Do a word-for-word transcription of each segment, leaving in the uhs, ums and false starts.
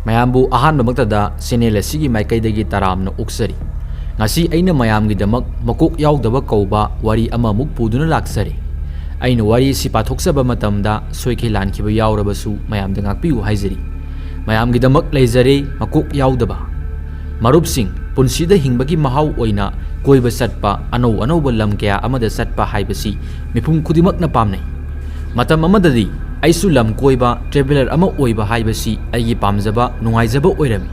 ꯃꯌꯥꯝꯕꯨ ꯑꯍꯥꯟꯕꯃꯛꯇꯗ ꯆꯦꯅꯦꯜ ꯑꯁꯤꯒꯤ ꯃꯥꯏꯀꯩꯗꯒꯤ ꯇꯔꯥꯝꯅ ꯑꯣꯛꯆꯔꯤ꯫ ꯉꯁꯤ ꯑꯩꯅ ꯃꯌꯥꯝꯒꯤꯗꯃꯛ ꯃꯀꯣꯛ ꯌꯥꯎꯗꯕ ꯀꯧꯕ ꯋꯥꯔꯤ ꯑꯃꯃꯨꯛ ꯄꯨꯗꯨꯅ ꯂꯥꯛꯆꯔꯤ꯫ ꯑꯩꯅ ꯋꯥꯔꯤ ꯑꯁꯤ ꯄꯥꯊꯣꯛꯆꯕ ꯃꯇꯝꯗ ꯁꯣꯏꯈꯤ ꯂꯥꯟꯈꯤꯕ ꯌꯥꯎꯔꯕꯁꯨ ꯃꯌꯥꯝꯗ ꯉꯥꯛꯄꯤꯌꯨ ꯍꯥꯏꯖꯔꯤ꯫ ꯃꯌꯥꯝꯒꯤꯗꯃꯛ ꯂꯩꯖꯔꯦ ꯃꯀꯣꯛ ꯌꯥꯎꯗꯕ꯫ ꯃꯔꯨꯞꯁꯤꯡ, ꯄꯨꯟꯁꯤꯗ ꯍꯤꯡꯕꯒꯤ ꯃꯍꯥꯎ ꯑꯣꯏꯅ ꯀꯣꯏꯕ ꯆꯠꯄ, ꯑꯅꯧ ꯑꯅꯧꯕ ꯂꯝ ꯀꯌꯥ ꯑꯃꯗ ꯆꯠꯄ ꯍꯥꯏꯕꯁꯤ ꯃꯤꯄꯨꯝ ꯈꯨꯗꯤꯡꯃꯛꯅ ꯄꯥꯝꯅꯩ꯫ ꯃꯇꯝ ꯑꯃꯗꯗꯤ ꯑꯩꯁꯨ ꯂꯝ ꯀꯣꯏꯕ, traveller ꯑꯃ ꯑꯣꯏꯕ ꯍꯥꯏꯕꯁꯤ ꯑꯩꯒꯤ ꯄꯥꯝꯖꯕ, ꯅꯨꯡꯉꯥꯏꯖꯕ ꯑꯣꯏꯔꯝꯃꯤ꯫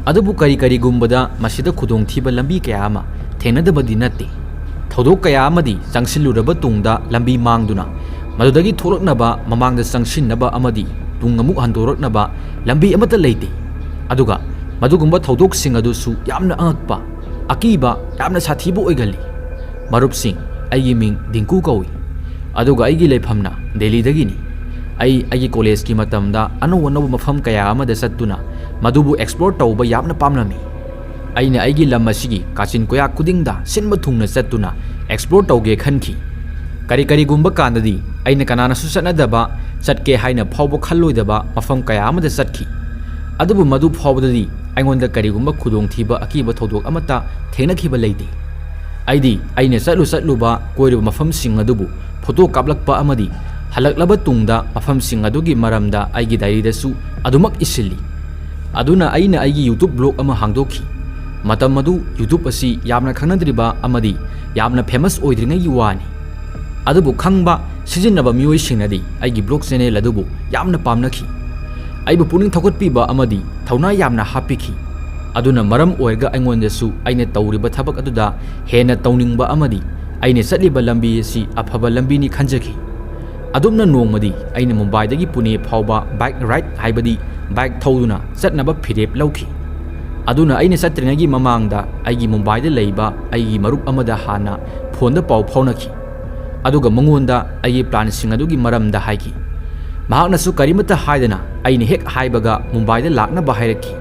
ꯑꯗꯨꯕꯨ ꯀꯔꯤ ꯀꯔꯤꯒꯨꯝꯕꯗ ꯃꯁꯤꯗ ꯈꯨꯗꯣꯡꯊꯤꯕ ꯂꯝꯕꯤ ꯀꯌꯥ ꯑꯃ ꯊꯦꯡꯅꯗꯕꯗꯤ ꯅꯠꯇꯦ꯫ ꯊꯧꯗꯣꯛ ꯀꯌꯥ ꯑꯃꯗꯤ ꯆꯪꯁꯤꯜꯂꯨꯔꯕ ꯇꯨꯡꯗ ꯂꯝꯕꯤ ꯃꯥꯡꯗꯨꯅ ꯃꯗꯨꯗꯒꯤ ꯊꯣꯛꯂꯛꯅꯕ, ꯃꯃꯥꯡꯗ ꯆꯪꯁꯤꯟꯅꯕ ꯑꯃꯗꯤ ꯇꯨꯡ ꯑꯃꯨꯛ ꯍꯟꯗꯣꯔꯛꯅꯕ ꯂꯝꯕꯤ ꯑꯃꯠꯇ ꯂꯩꯇꯦ꯫ ꯑꯗꯨꯒ ꯃꯗꯨꯒꯨꯝꯕ ꯊꯧꯗꯣꯛꯁꯤꯡ ꯑꯗꯨꯁꯨ ꯌꯥꯝꯅ ꯑꯉꯛꯄ, ꯑꯀꯤꯕ, ꯌꯥꯝꯅ ꯁꯥꯊꯤꯕ ꯑꯣꯏꯒꯜꯂꯤ꯫ ꯃꯔꯨꯞꯁꯤꯡ, ꯑꯩꯒꯤ ꯃꯤꯡ ꯗꯤꯡꯀꯨ ꯀꯧꯏ, ꯑꯗꯨꯒ ꯑꯩꯒꯤ ꯂꯩꯐꯝꯅ ꯗꯦꯜꯂꯤꯗꯒꯤꯅꯤ꯫ ꯑꯩ ꯑꯩꯒꯤ ꯀꯣꯂꯦꯖꯀꯤ ꯃꯇꯝꯗ ꯑꯅꯧ ꯑꯅꯧꯕ ꯃꯐꯝ ꯀꯌꯥ ꯑꯃꯗ ꯆꯠꯇꯨꯅ ꯃꯗꯨꯕꯨ explore ꯇꯧꯕ ꯌꯥꯝꯅ ꯄꯥꯝꯂꯝꯃꯤ꯫ ꯑꯩꯅ ꯑꯩꯒꯤ ꯂꯝ ꯑꯁꯤꯒꯤ ꯀꯥꯆꯤꯟ ꯀꯣꯌꯥ ꯈꯨꯗꯤꯡꯗ ꯁꯤꯟꯕ ꯊꯨꯡꯅ ꯆꯠꯇꯨꯅ explore ꯇꯧꯒꯦ ꯈꯟꯈꯤ꯫ ꯀꯔꯤ ꯀꯔꯤꯒꯨꯝꯕ ꯀꯥꯟꯗꯗꯤ ꯑꯩꯅ ꯀꯅꯥꯅꯁꯨ ꯆꯠꯅꯗꯕ, ꯆꯠꯀꯦ ꯍꯥꯏꯅ ꯐꯥꯎꯕ ꯈꯜꯂꯣꯏꯗꯕ ꯃꯐꯝ ꯀꯌꯥ ꯑꯃꯗ ꯆꯠꯈꯤ꯫ ꯑꯗꯨꯕꯨ ꯃꯗꯨ ꯐꯥꯎꯕꯗꯗꯤ ꯑꯩꯉꯣꯟꯗ ꯀꯔꯤꯒꯨꯝꯕ ꯈꯨꯗꯣꯡꯊꯤꯕ, ꯑꯀꯤꯕ ꯊꯧꯗꯣꯛ ꯑꯃꯠꯇ ꯊꯦꯡꯅꯈꯤꯕ ꯂꯩꯇꯦ꯫ ꯑꯩꯗꯤ ꯑꯩꯅ ꯆꯠꯂꯨ ꯆꯠꯂꯨꯕ ꯀꯣꯏꯔꯨꯕ ꯃꯐꯝꯁꯤꯡ ꯑꯗꯨꯕꯨ ꯐꯣꯇꯣ ꯀꯥꯞꯂꯛꯄ ꯑꯃꯗꯤ ꯍꯜꯂꯛꯂꯕ ꯇꯨꯡꯗ ꯃꯐꯝꯁꯤꯡ ꯑꯗꯨꯒꯤ ꯃꯔꯝꯗ ꯑꯩꯒꯤ diaryꯗꯁꯨ ꯑꯗꯨꯃꯛ ꯏꯁꯤꯜꯂꯤ꯫ ꯑꯗꯨꯅ ꯑꯩꯅ ꯑꯩꯒꯤ YouTube blog ꯑꯃ ꯍꯥꯡꯗꯣꯛꯈꯤ꯫ ꯃꯇꯝ ꯑꯗꯨ YouTube ꯑꯁꯤ ꯌꯥꯝꯅ ꯈꯪꯅꯗ꯭ꯔꯤꯕ ꯑꯃꯗꯤ ꯌꯥꯝꯅ famous ꯑꯣꯏꯗ꯭ꯔꯤꯉꯩꯒꯤ ꯋꯥꯅꯤ꯫ ꯑꯗꯨꯕꯨ ꯈꯪꯕ, ꯁꯤꯖꯤꯟꯅꯕ ꯃꯤꯑꯣꯏꯁꯤꯡꯅꯗꯤ ꯑꯩꯒꯤ blog channel ꯑꯗꯨꯕꯨ ꯌꯥꯝꯅ ꯄꯥꯝꯅꯈꯤ꯫ ꯑꯩꯕꯨ ꯄꯨꯛꯅꯤꯡ ꯊꯧꯒꯠꯄꯤꯕ ꯑꯃꯗꯤ ꯊꯧꯅꯥ ꯌꯥꯝꯅ ꯍꯥꯞꯄꯤꯈꯤ꯫ ꯑꯗꯨꯅ ꯃꯔꯝ ꯑꯣꯏꯔꯒ ꯑꯩꯉꯣꯟꯗꯁꯨ ꯑꯩꯅ ꯇꯧꯔꯤꯕ ꯊꯕꯛ ꯑꯗꯨꯗ ꯍꯦꯟꯅ ꯇꯧꯅꯤꯡꯕ ꯑꯃꯗꯤ ꯑꯩꯅ ꯆꯠꯂꯤꯕ ꯂꯝꯕꯤ ꯑꯁꯤ ꯑꯐꯕ ꯂꯝꯕꯤꯅꯤ ꯈꯟꯖꯈꯤ꯫ ꯑꯗꯨꯝꯅ ꯅꯣꯡꯃꯗꯤ ꯑꯩꯅ ꯃꯨꯝꯕꯥꯏꯗꯒꯤ ꯄꯨꯅꯦ ꯐꯥꯎꯕ bike ride, ꯍꯥꯏꯕꯗꯤ bike ꯊꯧꯗꯨꯅ ꯆꯠꯅꯕ ꯐꯤꯔꯦꯞ ꯂꯧꯈꯤ꯫ ꯑꯗꯨꯅ ꯑꯩꯅ ꯆꯠꯇ꯭ꯔꯤꯉꯩꯒꯤ ꯃꯃꯥꯡꯗ ꯑꯩꯒꯤ ꯃꯨꯝꯕꯥꯏꯗ ꯂꯩꯕ ꯑꯩꯒꯤ ꯃꯔꯨꯞ ꯑꯃꯗ ꯍꯥꯟꯅ phoneꯗ ꯄꯥꯎ ꯐꯥꯎꯅꯈꯤ꯫ ꯑꯗꯨꯒ ꯃꯉꯣꯟꯗ ꯑꯩꯒꯤ planꯁꯤꯡ ꯑꯗꯨꯒꯤ ꯃꯔꯝꯗ ꯍꯥꯏꯈꯤ꯫ ꯃꯍꯥꯛꯅꯁꯨ ꯀꯔꯤꯃꯠꯇ ꯍꯥꯏꯗꯅ ꯑꯩꯅ ꯍꯦꯛ ꯍꯥꯏꯕꯒ ꯃꯨꯝꯕꯥꯏꯗ ꯂꯥꯛꯅꯕ ꯍꯥꯏꯔꯛꯈꯤ꯫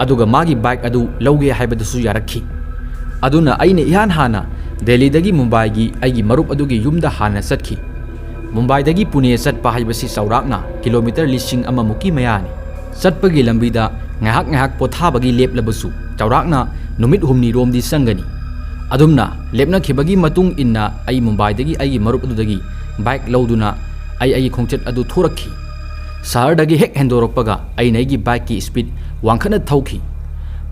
ꯑꯗꯨꯒ ꯃꯥꯒꯤ bike ꯑꯗꯨ ꯂꯧꯒꯦ ꯍꯥꯏꯕꯗꯨꯁꯨ ꯌꯥꯔꯛꯈꯤ꯫ ꯑꯗꯨꯅ ꯑꯩꯅ ꯏꯍꯥꯟ ꯍꯥꯟꯅ ꯗꯦꯜꯂꯤꯗꯒꯤ ꯃꯨꯝꯕꯥꯏꯒꯤ ꯑꯩꯒꯤ ꯃꯔꯨꯞ ꯑꯗꯨꯒꯤ ꯌꯨꯝꯗ ꯍꯥꯟꯅ ꯆꯠꯈꯤ꯫ ꯃꯨꯝꯕꯥꯏꯗꯒꯤ ꯄꯨꯅꯦ ꯆꯠꯄ ꯍꯥꯏꯕꯁꯤ ꯆꯥꯎꯔꯥꯛꯅ kilometre ꯂꯤꯁꯤꯡ ꯑꯃꯃꯨꯛꯀꯤ ꯃꯌꯥꯅꯤ꯫ ꯆꯠꯄꯒꯤ ꯂꯝꯕꯤꯗ ꯉꯥꯏꯍꯥꯛ ꯉꯥꯏꯍꯥꯛ ꯄꯣꯊꯥꯕꯒꯤ ꯂꯦꯞꯂꯕꯁꯨ ꯆꯥꯎꯔꯥꯛꯅ ꯅꯨꯃꯤꯠ ꯍꯨꯝꯅꯤꯔꯣꯝꯗꯤ ꯆꯪꯒꯅꯤ꯫ ꯑꯗꯨꯝꯅ ꯂꯦꯞꯅꯈꯤꯕꯒꯤ ꯃꯇꯨꯡ ꯏꯟꯅ ꯑꯩ ꯃꯨꯝꯕꯥꯏꯗꯒꯤ ꯑꯩꯒꯤ ꯃꯔꯨꯞ ꯑꯗꯨꯗꯒꯤ ꯕꯥꯏꯛ ꯂꯧꯗꯨꯅ ꯑꯩ ꯑꯩꯒꯤ ꯈꯣꯡꯆꯠ ꯑꯗꯨ ꯊꯣꯔꯛꯈꯤ꯫ ꯁꯍꯔꯗꯒꯤ ꯍꯦꯛ ꯍꯦꯟꯗꯣꯔꯛꯄꯒ ꯑꯩꯅ ꯑꯩꯒꯤ ꯕꯥꯏꯛꯀꯤ ꯁ꯭ꯄꯤꯗ ꯋꯥꯡꯈꯠꯅ ꯊꯧꯈꯤ꯫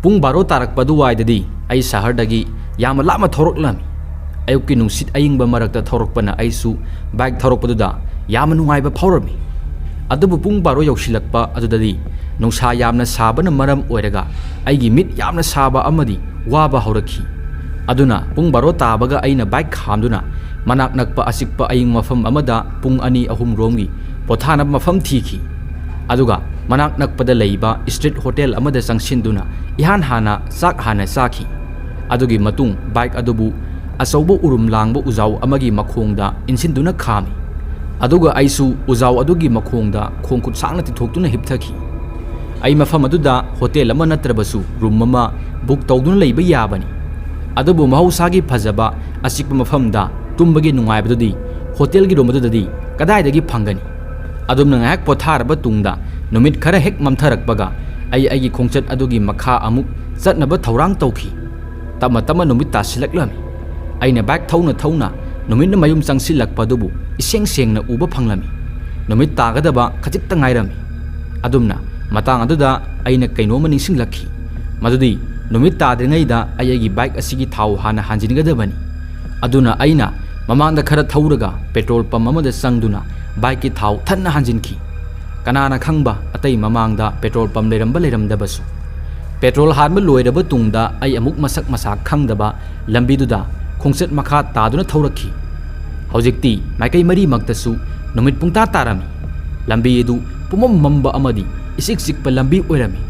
ꯄꯨꯡ ꯕꯥꯔꯣ ꯇꯥꯔꯛꯄ ꯑꯗꯨꯋꯥꯏꯗꯗꯤ ꯑꯩ ꯁꯍꯔꯗꯒꯤ ꯌꯥꯝꯅ ꯂꯥꯞꯅ ꯊꯧꯔꯛꯂꯝꯃꯤ꯫ ꯑꯌꯨꯛꯀꯤ ꯅꯨꯡꯁꯤꯠ ꯑꯏꯪꯕ ꯃꯔꯛꯇ ꯊꯧꯔꯛꯄꯅ ꯑꯩꯁꯨ ꯕꯥꯏꯛ ꯊꯧꯔꯛꯄꯗꯨꯗ ꯌꯥꯝꯅ ꯅꯨꯡꯉꯥꯏꯕ ꯐꯥꯎꯔꯝꯃꯤ꯫ ꯑꯗꯨꯕꯨ ꯄꯨꯡ ꯕꯥꯔꯣ ꯌꯧꯁꯤꯜꯂꯛꯄ ꯑꯗꯨꯗꯗꯤ ꯅꯨꯡꯁꯥ ꯌꯥꯝꯅ ꯁꯥꯕꯅ ꯃꯔꯝ ꯑꯣꯏꯔꯒ ꯑꯩꯒꯤ ꯃꯤꯠ ꯌꯥꯝꯅ ꯁꯥꯕ ꯑꯃꯗꯤ ꯋꯥꯕ ꯍꯧꯔꯛꯈꯤ꯫ ꯑꯗꯨꯅ ꯄꯨꯡ ꯕꯥꯔꯣ ꯇꯥꯕꯒ ꯑꯩꯅ ꯕꯥꯏꯛ ꯈꯥꯝꯗꯨꯅ ꯃꯅꯥꯛ ꯅꯛꯄ ꯑꯆꯤꯛꯄ ꯑꯏꯪ ꯃꯐꯝ ꯑꯃꯗ ꯄꯨꯡ ꯑꯅꯤ ꯑꯍꯨꯝ ꯔꯣꯝꯒꯤ ꯄꯣꯊꯥꯅꯕ ꯃꯐꯝ ꯊꯤꯈꯤ꯫ ꯑꯗꯨꯒ ꯃꯅꯥꯛ ꯅꯛꯄꯗ ꯂꯩꯕ ꯁ꯭ꯇ꯭ꯔꯤꯠ ꯍꯣꯇꯦꯜ ꯑꯃꯗ ꯆꯪꯁꯤꯟꯗꯨꯅ ꯏꯍꯥꯟ ꯍꯥꯟꯅ ꯆꯥꯛ ꯍꯥꯟꯅ ꯆꯥꯈꯤ꯫ ꯑꯗꯨꯒꯤ ꯃꯇꯨꯡ ꯕꯥꯏꯛ ꯑꯗꯨꯕꯨ ꯑꯆꯧꯕ ꯎꯔꯨꯝ ꯂꯥꯡꯕ ꯎꯖꯥꯎ ꯑꯃꯒꯤ ꯃꯈꯣꯡꯗ ꯏꯟꯁꯤꯟꯗꯨꯅ ꯈꯥꯝꯃꯤ꯫ ꯑꯗꯨꯒ ꯑꯩꯁꯨ ꯎꯖꯥꯎ ꯑꯗꯨꯒꯤ ꯃꯈꯣꯡꯗ ꯈꯣꯡ ꯈꯨꯠ ꯁꯥꯡꯅ ꯇꯤꯡꯊꯣꯛꯇꯨꯅ ꯍꯤꯞꯊꯈꯤ꯫ ꯑꯩ ꯃꯐꯝ ꯑꯗꯨꯗ ꯍꯣꯇꯦꯜ ꯑꯃ ꯅꯠꯇ꯭ꯔꯕꯁꯨ ꯔꯨꯝ ꯑꯃ ꯕꯨꯛ ꯇꯧꯗꯨꯅ ꯂꯩꯕ ꯌꯥꯕꯅꯤ꯫ ꯑꯗꯨꯕꯨ ꯃꯍꯧꯁꯥꯒꯤ ꯐꯖꯕ ꯑꯆꯤꯛꯄ ꯃꯐꯝꯗ ꯇꯨꯝꯕꯒꯤ ꯅꯨꯡꯉꯥꯏꯕꯗꯨꯗꯤ ꯍꯣꯇꯦꯜꯒꯤ ꯔꯨꯝ ꯑꯗꯨꯗꯗꯤ ꯀꯗꯥꯏꯗꯒꯤ ꯐꯪꯒꯅꯤ? ꯑꯗꯨꯝꯅ ꯉꯥꯏꯍꯥꯛ ꯄꯣꯊꯥꯔꯕ ꯇꯨꯡꯗ ꯅꯨꯃꯤꯠ ꯈꯔ ꯍꯦꯛ ꯃꯝꯊꯔꯛꯄꯒ ꯑꯩ ꯑꯩꯒꯤ ꯈꯣꯡꯆꯠ ꯑꯗꯨꯒꯤ ꯃꯈꯥ ꯑꯃꯨꯛ ꯆꯠꯅꯕ ꯊꯧꯔꯥꯡ ꯇꯧꯈꯤ꯫ ꯇꯞꯅ ꯇꯞꯅ ꯅꯨꯃꯤꯠ ꯇꯥꯁꯤꯜꯂꯛꯂꯝꯃꯤ꯫ ꯑꯩꯅ ꯕꯥꯏꯛ ꯊꯧꯅ ꯊꯧꯅ ꯅꯨꯃꯤꯠꯅ ꯃꯌꯨꯝ ꯆꯪꯁꯤꯜꯂꯛꯄ ꯑꯗꯨꯕꯨ ꯏꯁꯦꯡ ꯁꯦꯡꯅ ꯎꯕ ꯐꯪꯂꯝꯃꯤ꯫ ꯅꯨꯃꯤꯠ ꯇꯥꯒꯗꯕ ꯈꯖꯤꯛꯇ ꯉꯥꯏꯔꯝꯃꯤ꯫ ꯑꯗꯨꯝꯅ ꯃꯇꯥꯡ ꯑꯗꯨꯗ ꯑꯩꯅ ꯀꯩꯅꯣꯝꯃ ꯅꯤꯡꯁꯤꯡꯂꯛꯈꯤ꯫ ꯃꯗꯨꯗꯤ ꯅꯨꯃꯤꯠ ꯇꯥꯗ꯭ꯔꯤꯉꯩꯗ ꯑꯩ ꯑꯩꯒꯤ ꯕꯥꯏꯛ ꯑꯁꯤꯒꯤ ꯊꯥꯎ ꯍꯥꯟꯅ ꯍꯥꯟꯖꯤꯟꯒꯗꯕꯅꯤ꯫ ꯑꯗꯨꯅ ꯑꯩꯅ ꯃꯃꯥꯡꯗ ꯈꯔ ꯊꯧꯔꯒ ꯄꯦꯇ꯭ꯔꯣꯜ ꯄꯝ ꯑꯃꯗ ꯆꯪꯗꯨꯅ ꯕꯥꯏꯛꯀꯤ ꯊꯥꯎ ꯊꯟꯅ ꯍꯥꯟꯖꯤꯟꯈꯤ꯫ ꯀꯅꯥꯅ ꯈꯪꯕ ꯑꯇꯩ ꯃꯃꯥꯡꯗ ꯄꯦꯇ꯭ꯔꯣꯜ ꯄꯝ ꯂꯩꯔꯝꯕ ꯂꯩꯔꯝꯗꯕꯁꯨ꯫ ꯄꯦꯇ꯭ꯔꯣꯜ ꯍꯥꯟꯕ ꯂꯣꯏꯔꯕ ꯇꯨꯡꯗ ꯑꯩ ꯑꯃꯨꯛ ꯃꯁꯛ ꯃꯁꯥ ꯈꯪꯗꯕ ꯂꯝꯕꯤꯗꯨꯗ ꯈꯣꯡꯆꯠ ꯃꯈꯥ ꯇꯥꯗꯨꯅ ꯊꯧꯔꯛꯈꯤ꯫ ꯍꯧꯖꯤꯛꯇꯤ ꯃꯥꯏꯀꯩ ꯃꯔꯤꯃꯛꯇꯁꯨ ꯅꯨꯃꯤꯠ ꯄꯨꯡꯇꯥ ꯇꯥꯔꯝꯃꯤ꯫ ꯂꯝꯕꯤ ꯑꯗꯨ ꯄꯨꯝꯃꯝ ꯃꯝꯕ ꯑꯃꯗꯤ ꯏꯆꯤꯛ ꯆꯤꯛꯄ ꯂꯝꯕꯤ ꯑꯣꯏꯔꯝꯃꯤ꯫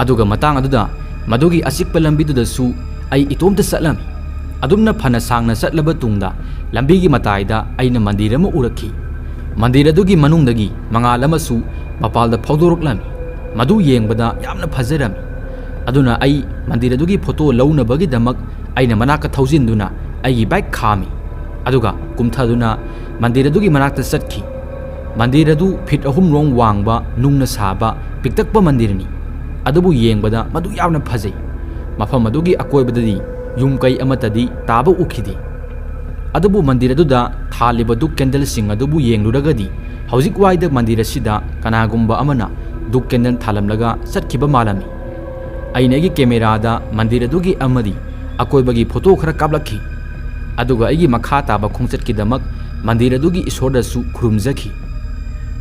ꯑꯗꯨꯒ ꯃꯇꯥꯡ ꯑꯗꯨꯗ ꯃꯗꯨꯒꯤ ꯑꯆꯤꯛꯄ ꯂꯝꯕꯤꯗꯨꯗꯁꯨ ꯑꯩ ꯏꯇꯣꯝꯇ ꯆꯠꯂꯝꯃꯤ꯫ ꯑꯗꯨꯝꯅ ꯐꯅ ꯁꯥꯡꯅ ꯆꯠꯂꯕ ꯇꯨꯡꯗ ꯂꯝꯕꯤꯒꯤ ꯃꯇꯥꯏꯗ ꯑꯩꯅ ꯃꯟꯗꯤꯔ ꯑꯃ ꯎꯔꯛꯈꯤ꯫ ꯃꯟꯗꯤꯔ ꯑꯗꯨꯒꯤ ꯃꯅꯨꯡꯗꯒꯤ ꯃꯉꯥꯜ ꯑꯃꯁꯨ ꯃꯄꯥꯜꯗ ꯐꯥꯎꯗꯣꯔꯛꯂꯝꯃꯤ꯫ ꯃꯗꯨ ꯌꯦꯡꯕꯗ ꯌꯥꯝꯅ ꯐꯖꯔꯝꯃꯤ꯫ ꯑꯗꯨꯅ ꯑꯩ ꯃꯟꯗꯤꯔ ꯑꯗꯨꯒꯤ ꯐꯣꯇꯣ ꯂꯧꯅꯕꯒꯤꯗꯃꯛ ꯑꯩꯅ ꯃꯅꯥꯛꯇ ꯊꯧꯖꯤꯟꯗꯨꯅ ꯑꯩꯒꯤ ꯕꯥꯏꯛ ꯈꯥꯝꯃꯤ꯫ ꯑꯗꯨꯒ ꯀꯨꯝꯊꯗꯨꯅ ꯃꯟꯗꯤꯔ ꯑꯗꯨꯒꯤ ꯃꯅꯥꯛꯇ ꯆꯠꯈꯤ꯫ ꯃꯟꯗꯤꯔ ꯑꯗꯨ ꯐꯤꯠ ꯑꯍꯨꯝ ꯔꯣꯝ ꯋꯥꯡꯕ ꯅꯨꯡꯅ ꯁꯥꯕ ꯄꯤꯛꯇꯛꯄ ꯃꯟꯗꯤꯔꯅꯤ꯫ ꯑꯗꯨꯕꯨ ꯌꯦꯡꯕꯗ ꯃꯗꯨ ꯌꯥꯝꯅ ꯐꯖꯩ꯫ ꯃꯐꯝ ꯑꯗꯨꯒꯤ ꯑꯀꯣꯏꯕꯗꯗꯤ ꯌꯨꯝ ꯀꯩ ꯑꯃꯠꯇꯗꯤ ꯇꯥꯕ ꯎꯈꯤꯗꯦ꯫ ꯑꯗꯨꯕꯨ ꯃꯟꯗꯤꯔ ꯑꯗꯨꯗ ꯊꯥꯜꯂꯤꯕ ꯙꯨꯞ ꯀꯦꯟꯗꯜꯁꯤꯡ ꯑꯗꯨꯕꯨ ꯌꯦꯡꯂꯨꯔꯒꯗꯤ ꯍꯧꯖꯤꯛ ꯋꯥꯏꯗ ꯃꯟꯗꯤꯔ ꯑꯁꯤꯗ ꯀꯅꯥꯒꯨꯝꯕ ꯑꯃꯅ ꯙꯨꯞ ꯀꯦꯟꯗꯜ ꯊꯥꯜꯂꯝꯂꯒ ꯆꯠꯈꯤꯕ ꯃꯥꯜꯂꯝꯃꯤ꯫ ꯑꯩꯅ ꯑꯩꯒꯤ ꯀꯦꯃꯦꯔꯥꯗ ꯃꯟꯗꯤꯔ ꯑꯗꯨꯒꯤ ꯑꯃꯗꯤ ꯑꯀꯣꯏꯕꯒꯤ ꯐꯣꯇꯣ ꯈꯔ ꯀꯥꯞꯂꯛꯈꯤ꯫ ꯑꯗꯨꯒ ꯑꯩꯒꯤ ꯃꯈꯥ ꯇꯥꯕ ꯈꯣꯡꯆꯠꯀꯤꯗꯃꯛ ꯃꯟꯗꯤꯔ ꯑꯗꯨꯒꯤ ꯏꯁꯣꯔꯗꯁꯨ ꯈꯨꯔꯨꯝꯖꯈꯤ꯫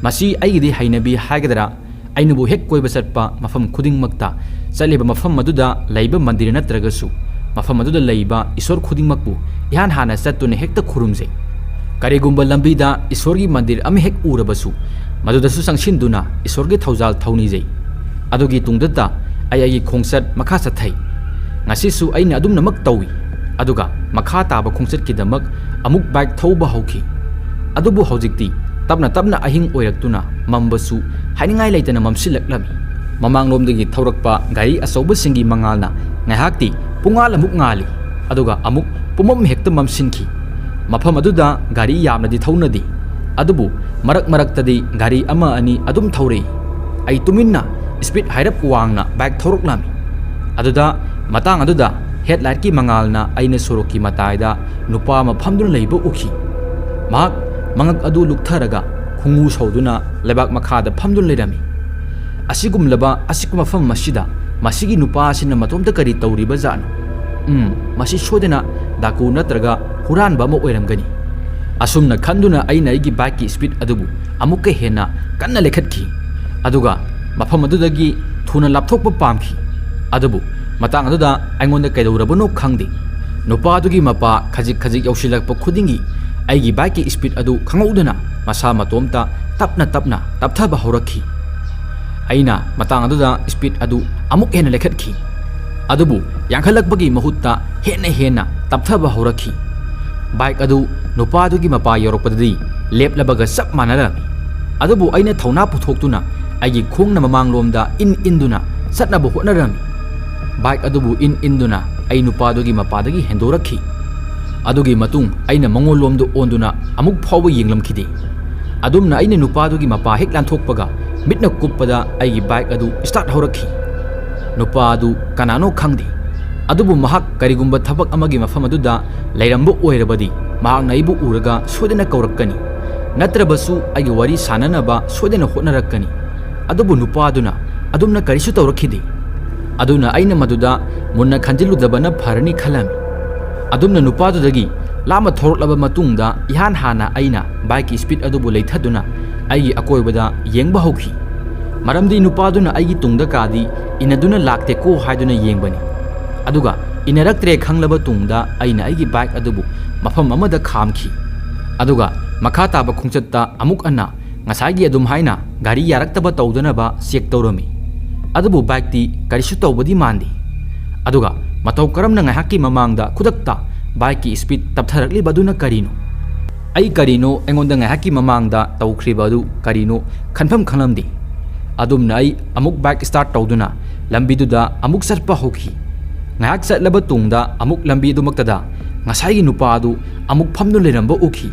ꯃꯁꯤ ꯑꯩꯒꯤꯗꯤ ꯍꯩꯅꯕꯤ ꯍꯥꯏꯒꯗ꯭ꯔꯥ, ꯑꯩꯅꯕꯨ ꯍꯦꯛ ꯀꯣꯏꯕ ꯆꯠꯄ ꯃꯐꯝ ꯈꯨꯗꯤꯡꯃꯛꯇ, ꯆꯠꯂꯤꯕ ꯃꯐꯝ ꯑꯗꯨꯗ ꯂꯩꯕ ꯃꯟꯗꯤꯔ ꯅꯠꯇ꯭ꯔꯒꯁꯨ ꯃꯐꯝ ꯑꯗꯨꯗ ꯂꯩꯕ ꯏꯁꯣꯔ ꯈꯨꯗꯤꯡꯃꯛꯄꯨ ꯏꯍꯥꯟ ꯍꯥꯟꯅ ꯆꯠꯇꯨꯅ ꯍꯦꯛꯇ ꯈꯨꯔꯨꯝꯖꯩ꯫ ꯀꯔꯤꯒꯨꯝꯕ ꯂꯝꯕꯤꯗ ꯏꯁꯣꯔꯒꯤ ꯃꯟꯗꯤꯔ ꯑꯃ ꯍꯦꯛ ꯎꯔꯕꯁꯨ ꯃꯗꯨꯗꯁꯨ ꯆꯪꯁꯤꯟꯗꯨꯅ ꯏꯁꯣꯔꯒꯤ ꯊꯧꯖꯥꯜ ꯊꯧꯅꯤꯖꯩ꯫ ꯑꯗꯨꯒꯤ ꯇꯨꯡꯗꯇ ꯑꯩ ꯑꯩꯒꯤ ꯈꯣꯡꯆꯠ ꯃꯈꯥ ꯆꯠꯊꯩ꯫ ꯉꯁꯤꯁꯨ ꯑꯩꯅ ꯑꯗꯨꯝꯅꯃꯛ ꯇꯧꯏ꯫ ꯑꯗꯨꯒ ꯃꯈꯥ ꯇꯥꯕ ꯈꯣꯡꯆꯠꯀꯤꯗꯃꯛ ꯑꯃꯨꯛ ꯕꯥꯏꯛ ꯊꯧꯕ ꯍꯧꯈꯤ꯫ ꯑꯗꯨꯕꯨ ꯍꯧꯖꯤꯛꯇꯤ ꯇꯞꯅ ꯇꯞꯅ ꯑꯍꯤꯡ ꯑꯣꯏꯔꯛꯇꯨꯅ ꯃꯝꯕꯁꯨ ꯍꯥꯏꯅꯤꯡꯉꯥꯏ ꯂꯩꯇꯅ ꯃꯝꯁꯤꯜꯂꯛꯂꯝꯃꯤ꯫ ꯃꯃꯥꯡꯂꯣꯝꯗꯒꯤ ꯊꯧꯔꯛꯄ ꯒꯥꯔꯤ ꯑꯆꯧꯕꯁꯤꯡꯒꯤ ꯃꯉꯥꯜꯅ ꯉꯥꯏꯍꯥꯛꯇꯤ ꯄꯨꯡꯉꯥꯜ ꯑꯃꯨꯛ ꯉꯥꯜꯂꯤ, ꯑꯗꯨꯒ ꯑꯃꯨꯛ ꯄꯨꯝꯃꯝ ꯍꯦꯛꯇ ꯃꯝꯁꯤꯟꯈꯤ꯫ ꯃꯐꯝ ꯑꯗꯨꯗ ꯒꯥꯔꯤ ꯌꯥꯝꯅꯗꯤ ꯊꯧꯅꯗꯦ, ꯑꯗꯨꯕꯨ ꯃꯔꯛ ꯃꯔꯛꯇꯗꯤ ꯒꯥꯔꯤ ꯑꯃ ꯑꯅꯤ ꯑꯗꯨꯝ ꯊꯧꯔꯛꯏ꯫ ꯑꯩ ꯇꯨꯃꯤꯟꯅ ꯁ꯭ꯄꯤꯗ ꯍꯥꯏꯔꯞ ꯋꯥꯡꯅ ꯕꯥꯏꯛ ꯊꯧꯔꯛꯂꯝꯃꯤ꯫ ꯑꯗꯨꯗ ꯃꯇꯥꯡ ꯑꯗꯨꯗ ꯍꯦꯗꯂꯥꯏꯠꯀꯤ ꯃꯉꯥꯜꯅ ꯑꯩꯅ ꯁꯣꯔꯣꯛꯀꯤ ꯃꯇꯥꯏꯗ ꯅꯨꯄꯥ ꯑꯃ ꯐꯝꯗꯨꯅ ꯂꯩꯕ ꯎꯈꯤ꯫ ꯃꯍꯥꯛ ꯃꯉꯛ ꯑꯗꯨ ꯂꯨꯛꯊꯔꯒ ꯈꯣꯡꯎ ꯁꯧꯗꯨꯅ ꯂꯩꯕꯥꯛ ꯃꯈꯥꯗ ꯐꯝꯗꯨꯅ ꯂꯩꯔꯝꯃꯤ꯫ ꯑꯁꯤꯒꯨꯝꯂꯕ ꯑꯆꯤꯛꯄ ꯃꯐꯝ ꯑꯁꯤꯗ ꯃꯁꯤꯒꯤ ꯅꯨꯄꯥ ꯑꯁꯤꯅ ꯃꯇꯣꯝꯇ ꯀꯔꯤ ꯇꯧꯔꯤꯕ ꯖꯥꯠꯅꯣ? ꯎꯝ, ꯃꯁꯤ ꯁꯣꯏꯗꯅ ꯗꯥꯀꯨ ꯅꯠꯇ꯭ꯔꯒ ꯍꯨꯔꯥꯟꯕ ꯑꯃ ꯑꯣꯏꯔꯝꯒꯅꯤ꯫ ꯑꯁꯨꯝꯅ ꯈꯟꯗꯨꯅ ꯑꯩꯅ ꯑꯩꯒꯤ ꯕꯥꯏꯛꯀꯤ ꯁ꯭ꯄꯤꯗ ꯑꯗꯨꯕꯨ ꯑꯃꯨꯛꯀ ꯍꯦꯟꯅ ꯀꯟꯅ ꯂꯩꯈꯠꯈꯤ, ꯑꯗꯨꯒ ꯃꯐꯝ ꯑꯗꯨꯗꯒꯤ ꯊꯨꯅ ꯂꯥꯞꯊꯣꯛꯄ ꯄꯥꯝꯈꯤ꯫ ꯑꯗꯨꯕꯨ ꯃꯇꯥꯡ ꯑꯗꯨꯗ ꯑꯩꯉꯣꯟꯗ ꯀꯩꯗꯧꯔꯕꯅꯣ ꯈꯪꯗꯦ, ꯅꯨꯄꯥꯗꯨꯒꯤ ꯃꯄꯥ ꯈꯖꯤꯛ ꯈꯖꯤꯛ ꯌꯧꯁꯤꯜꯂꯛꯄ ꯈꯨꯗꯤꯡꯒꯤ ꯑꯩꯒꯤ ꯕꯥꯏꯛꯀꯤ ꯁ꯭ꯄꯤꯗ ꯑꯗꯨ ꯈꯪꯍꯧꯗꯅ ꯃꯁꯥ ꯃꯇꯣꯝꯇ ꯇꯞꯅ ꯇꯞꯅ ꯇꯞꯊꯕ ꯍꯧꯔꯛꯈꯤ꯫ ꯑꯩꯅ ꯃꯇꯥꯡ ꯑꯗꯨꯗ ꯁ꯭ꯄꯤꯗ ꯑꯗꯨ ꯑꯃꯨꯛ ꯍꯦꯟꯅ ꯂꯩꯈꯠꯈꯤ, ꯑꯗꯨꯕꯨ ꯌꯥꯡꯈꯠꯂꯛꯄꯒꯤ ꯃꯍꯨꯠꯇ ꯍꯦꯟꯅ ꯍꯦꯟꯅ ꯇꯞꯊꯕ ꯍꯧꯔꯛꯈꯤ꯫ ꯕꯥꯏꯛ ꯑꯗꯨ ꯅꯨꯄꯥꯗꯨꯒꯤ ꯃꯄꯥ ꯌꯧꯔꯛꯄꯗꯗꯤ ꯂꯦꯞꯂꯕꯒ ꯆꯞ ꯃꯥꯟꯅꯔꯝꯃꯤ꯫ ꯑꯗꯨꯕꯨ ꯑꯩꯅ ꯊꯧꯅꯥ ꯄꯨꯊꯣꯛꯇꯨꯅ ꯑꯩꯒꯤ ꯈꯣꯡꯅ ꯃꯃꯥꯡꯂꯣꯝꯗ ꯏꯟ ꯏꯟꯗꯨꯅ ꯆꯠꯅꯕ ꯍꯣꯠꯅꯔꯝꯃꯤ꯫ ꯕꯥꯏꯛ ꯑꯗꯨꯕꯨ ꯏꯟ ꯏꯟꯗꯨꯅ ꯑꯩ ꯅꯨꯄꯥꯗꯨꯒꯤ ꯃꯄꯥꯗꯒꯤ ꯍꯦꯟꯗꯣꯔꯛꯈꯤ꯫ ꯑꯗꯨꯒꯤ ꯃꯇꯨꯡ ꯑꯩꯅ ꯃꯉꯣꯟꯂꯣꯝꯗ ꯑꯣꯟꯗꯨꯅ ꯑꯃꯨꯛ ꯐꯥꯎꯕ ꯌꯦꯡꯂꯝꯈꯤꯗꯦ꯫ ꯑꯗꯨꯝꯅ ꯑꯩꯅ ꯅꯨꯄꯥꯗꯨꯒꯤ ꯃꯄꯥ ꯍꯦꯛ ꯂꯥꯟꯊꯣꯛꯄꯒ, ꯃꯤꯠꯅ ꯀꯨꯞꯄꯗ ꯑꯩꯒꯤ ꯕꯥꯏꯛ ꯑꯗꯨ ꯁ꯭ꯇꯥꯔꯠ ꯍꯧꯔꯛꯈꯤ꯫ ꯅꯨꯄꯥ ꯑꯗꯨ ꯀꯅꯥꯅꯣ ꯈꯪꯗꯦ, ꯑꯗꯨꯕꯨ ꯃꯍꯥꯛ ꯀꯔꯤꯒꯨꯝꯕ ꯊꯕꯛ ꯑꯃꯒꯤ ꯃꯐꯝ ꯑꯗꯨꯗ ꯂꯩꯔꯝꯕ ꯑꯣꯏꯔꯕꯗꯤ, ꯃꯍꯥꯛꯅ ꯑꯩꯕꯨ ꯎꯔꯒ ꯁꯣꯏꯗꯅ ꯀꯧꯔꯛꯀꯅꯤ, ꯅꯠꯇ꯭ꯔꯕꯁꯨ ꯑꯩꯒꯤ ꯋꯥꯔꯤ ꯁꯥꯟꯅꯅꯕ ꯁꯣꯏꯗꯅ ꯍꯣꯠꯅꯔꯛꯀꯅꯤ꯫ ꯑꯗꯨꯕꯨ ꯅꯨꯄꯥꯗꯨꯅ ꯑꯗꯨꯝꯅ ꯀꯔꯤꯁꯨ ꯇꯧꯔꯛꯈꯤꯗꯦ꯫ ꯑꯗꯨꯅ ꯑꯩꯅ ꯃꯗꯨꯗ ꯃꯨꯟꯅ ꯈꯟꯖꯤꯜꯂꯨꯗꯕꯅ ꯐꯔꯅꯤ ꯈꯜꯂꯝꯃꯤ꯫ ꯑꯗꯨꯝꯅ ꯅꯨꯄꯥꯗꯨꯗꯒꯤ ꯂꯥꯞꯅ ꯊꯧꯔꯛꯂꯕ ꯃꯇꯨꯡꯗ, ꯏꯍꯥꯟ ꯍꯥꯟꯅ ꯑꯩꯅ ꯕꯥꯏꯛꯀꯤ ꯁ꯭ꯄꯤꯗ ꯑꯗꯨꯕꯨ ꯂꯩꯊꯗꯨꯅ ꯑꯩꯒꯤ ꯑꯀꯣꯏꯕꯗ ꯌꯦꯡꯕ ꯍꯧꯈꯤ꯫ ꯃꯔꯝꯗꯤ ꯅꯨꯄꯥꯗꯨꯅ ꯑꯩꯒꯤ ꯇꯨꯡꯗ ꯀꯥꯗꯤ ꯏꯟꯅꯗꯨꯅ ꯂꯥꯛꯇꯦꯀꯣ ꯍꯥꯏꯗꯨꯅ ꯌꯦꯡꯕꯅꯤ꯫ ꯑꯗꯨꯒ ꯏꯟꯅꯔꯛꯇ꯭ꯔꯦ ꯈꯪꯂꯕ ꯇꯨꯡꯗ, ꯑꯩꯅ ꯑꯩꯒꯤ ꯕꯥꯏꯛ ꯑꯗꯨꯕꯨ ꯃꯐꯝ ꯑꯃꯗ ꯈꯥꯝꯈꯤ꯫ ꯑꯗꯨꯒ ꯃꯈꯥ ꯇꯥꯕ ꯈꯣꯡꯆꯠꯇ ꯑꯃꯨꯛ ꯍꯟꯅ ꯉꯁꯥꯏꯒꯤ ꯑꯗꯨꯝ ꯍꯥꯏꯅ ꯒꯥꯔꯤ ꯌꯥꯔꯛꯇꯕ ꯇꯧꯗꯅꯕ ꯆꯦꯛ ꯇꯧꯔꯝꯃꯤ꯫ ꯑꯗꯨꯕꯨ ꯕꯥꯏꯛꯇꯤ ꯀꯔꯤꯁꯨ ꯇꯧꯕꯗꯤ ꯃꯥꯟꯗꯦ꯫ ꯑꯗꯨꯒ ꯃꯇꯧ ꯀꯔꯝꯅ ꯉꯥꯏꯍꯥꯛꯀꯤ ꯃꯃꯥꯡꯗ ꯈꯨꯗꯛꯇ ꯕꯥꯏꯛꯀꯤ ꯁ꯭ꯄꯤꯗ ꯇꯞꯊꯔꯛꯂꯤꯕꯗꯨꯅ ꯀꯔꯤꯅꯣ? ꯑꯩ ꯀꯔꯤꯅꯣ ꯑꯩꯉꯣꯟꯗ ꯉꯥꯏꯍꯥꯛꯀꯤ ꯃꯃꯥꯡꯗ ꯇꯧꯈ꯭ꯔꯤꯕ ꯑꯗꯨ ꯀꯔꯤꯅꯣ ꯈꯟꯐꯝ ꯈꯪꯂꯝꯗꯦ꯫ ꯑꯗꯨꯝꯅ ꯑꯩ ꯑꯃꯨꯛ ꯕꯥꯏꯛ ꯁ꯭ꯇꯥꯔꯠ ꯇꯧꯗꯨꯅ ꯂꯝꯕꯤꯗꯨꯗ ꯑꯃꯨꯛ ꯆꯠꯄ ꯍꯧꯈꯤ꯫ ꯉꯥꯏꯍꯥꯛ ꯆꯠꯂꯕ ꯇꯨꯡꯗ ꯑꯃꯨꯛ ꯂꯝꯕꯤ ꯑꯗꯨꯃꯛꯇꯗ ꯉꯁꯥꯏꯒꯤ ꯅꯨꯄꯥ ꯑꯗꯨ ꯑꯃꯨꯛ ꯐꯝꯗꯨꯅ ꯂꯩꯔꯝꯕ ꯎꯈꯤ꯫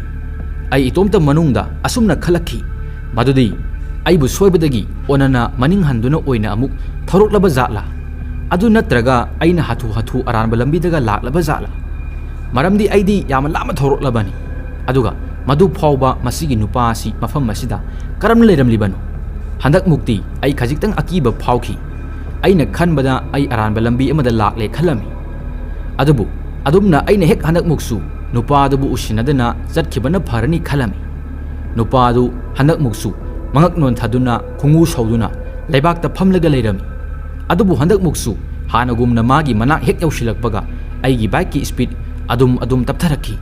ꯑꯩ ꯏꯇꯣꯝꯇ ꯃꯅꯨꯡꯗ ꯑꯁꯨꯝꯅ ꯈꯜꯂꯛꯈꯤ, ꯃꯗꯨꯗꯤ ꯑꯩꯕꯨ ꯁꯣꯏꯕꯗꯒꯤ ꯑꯣꯟꯅꯅ ꯃꯅꯤꯡ ꯍꯟꯗꯨꯅ ꯑꯣꯏꯅ ꯑꯃꯨꯛ ꯊꯧꯔꯛꯂꯕ ꯖꯥꯠꯂꯥ? ꯑꯗꯨ ꯅꯠꯇ꯭ꯔꯒ ꯑꯩꯅ ꯍꯥꯊꯨ ꯍꯥꯊꯨ ꯑꯔꯥꯟꯕ ꯂꯝꯕꯤꯗꯒ ꯂꯥꯛꯂꯕ ꯖꯥꯠꯂꯥ? ꯃꯔꯝꯗꯤ ꯑꯩꯗꯤ ꯌꯥꯝꯅ ꯂꯥꯞꯅ ꯊꯧꯔꯛꯂꯕꯅꯤ꯫ ꯑꯗꯨꯒ ꯃꯗꯨ ꯐꯥꯎꯕ ꯃꯁꯤꯒꯤ ꯅꯨꯄꯥ ꯑꯁꯤ ꯃꯐꯝ ꯑꯁꯤꯗ ꯀꯔꯝꯅ ꯂꯩꯔꯝꯂꯤꯕꯅꯣ? ꯍꯟꯗꯛꯃꯨꯛꯇꯤ ꯑꯩ ꯈꯖꯤꯛꯇꯪ ꯑꯀꯤꯕ ꯐꯥꯎꯈꯤ꯫ ꯑꯩꯅ ꯈꯟꯕꯗ ꯑꯩ ꯑꯔꯥꯟꯕ ꯂꯝꯕꯤ ꯑꯃꯗ ꯂꯥꯛꯂꯦ ꯈꯜꯂꯝꯃꯤ꯫ ꯑꯗꯨꯕꯨ ꯑꯗꯨꯝꯅ ꯑꯩꯅ ꯍꯦꯛ ꯍꯟꯗꯛꯃꯨꯛꯁꯨ ꯅꯨꯄꯥ ꯑꯗꯨꯕꯨ ꯎꯁꯤꯟꯅꯗꯅ ꯆꯠꯈꯤꯕꯅ ꯐꯔꯅꯤ ꯈꯜꯂꯝꯃꯤ꯫ ꯅꯨꯄꯥ ꯑꯗꯨ ꯍꯟꯗꯛꯃꯨꯛꯁꯨ ꯃꯉꯛ ꯅꯣꯟꯊꯗꯨꯅ, ꯈꯣꯡꯎ ꯁꯧꯗꯨꯅ ꯂꯩꯕꯥꯛꯇ ꯐꯝꯂꯒ ꯂꯩꯔꯝꯃꯤ꯫ ꯑꯗꯨꯕꯨ ꯍꯟꯗꯛꯃꯨꯛꯁꯨ ꯍꯥꯟꯅꯒꯨꯝꯅ ꯃꯥꯒꯤ ꯃꯅꯥꯛ ꯍꯦꯛ ꯌꯧꯁꯤꯜꯂꯛꯄꯒ ꯑꯩꯒꯤ ꯕꯥꯏꯛꯀꯤ ꯁ꯭ꯄꯤꯗ ꯑꯗꯨꯝ ꯑꯗꯨꯝ ꯇꯞꯊꯔꯛꯈꯤ꯫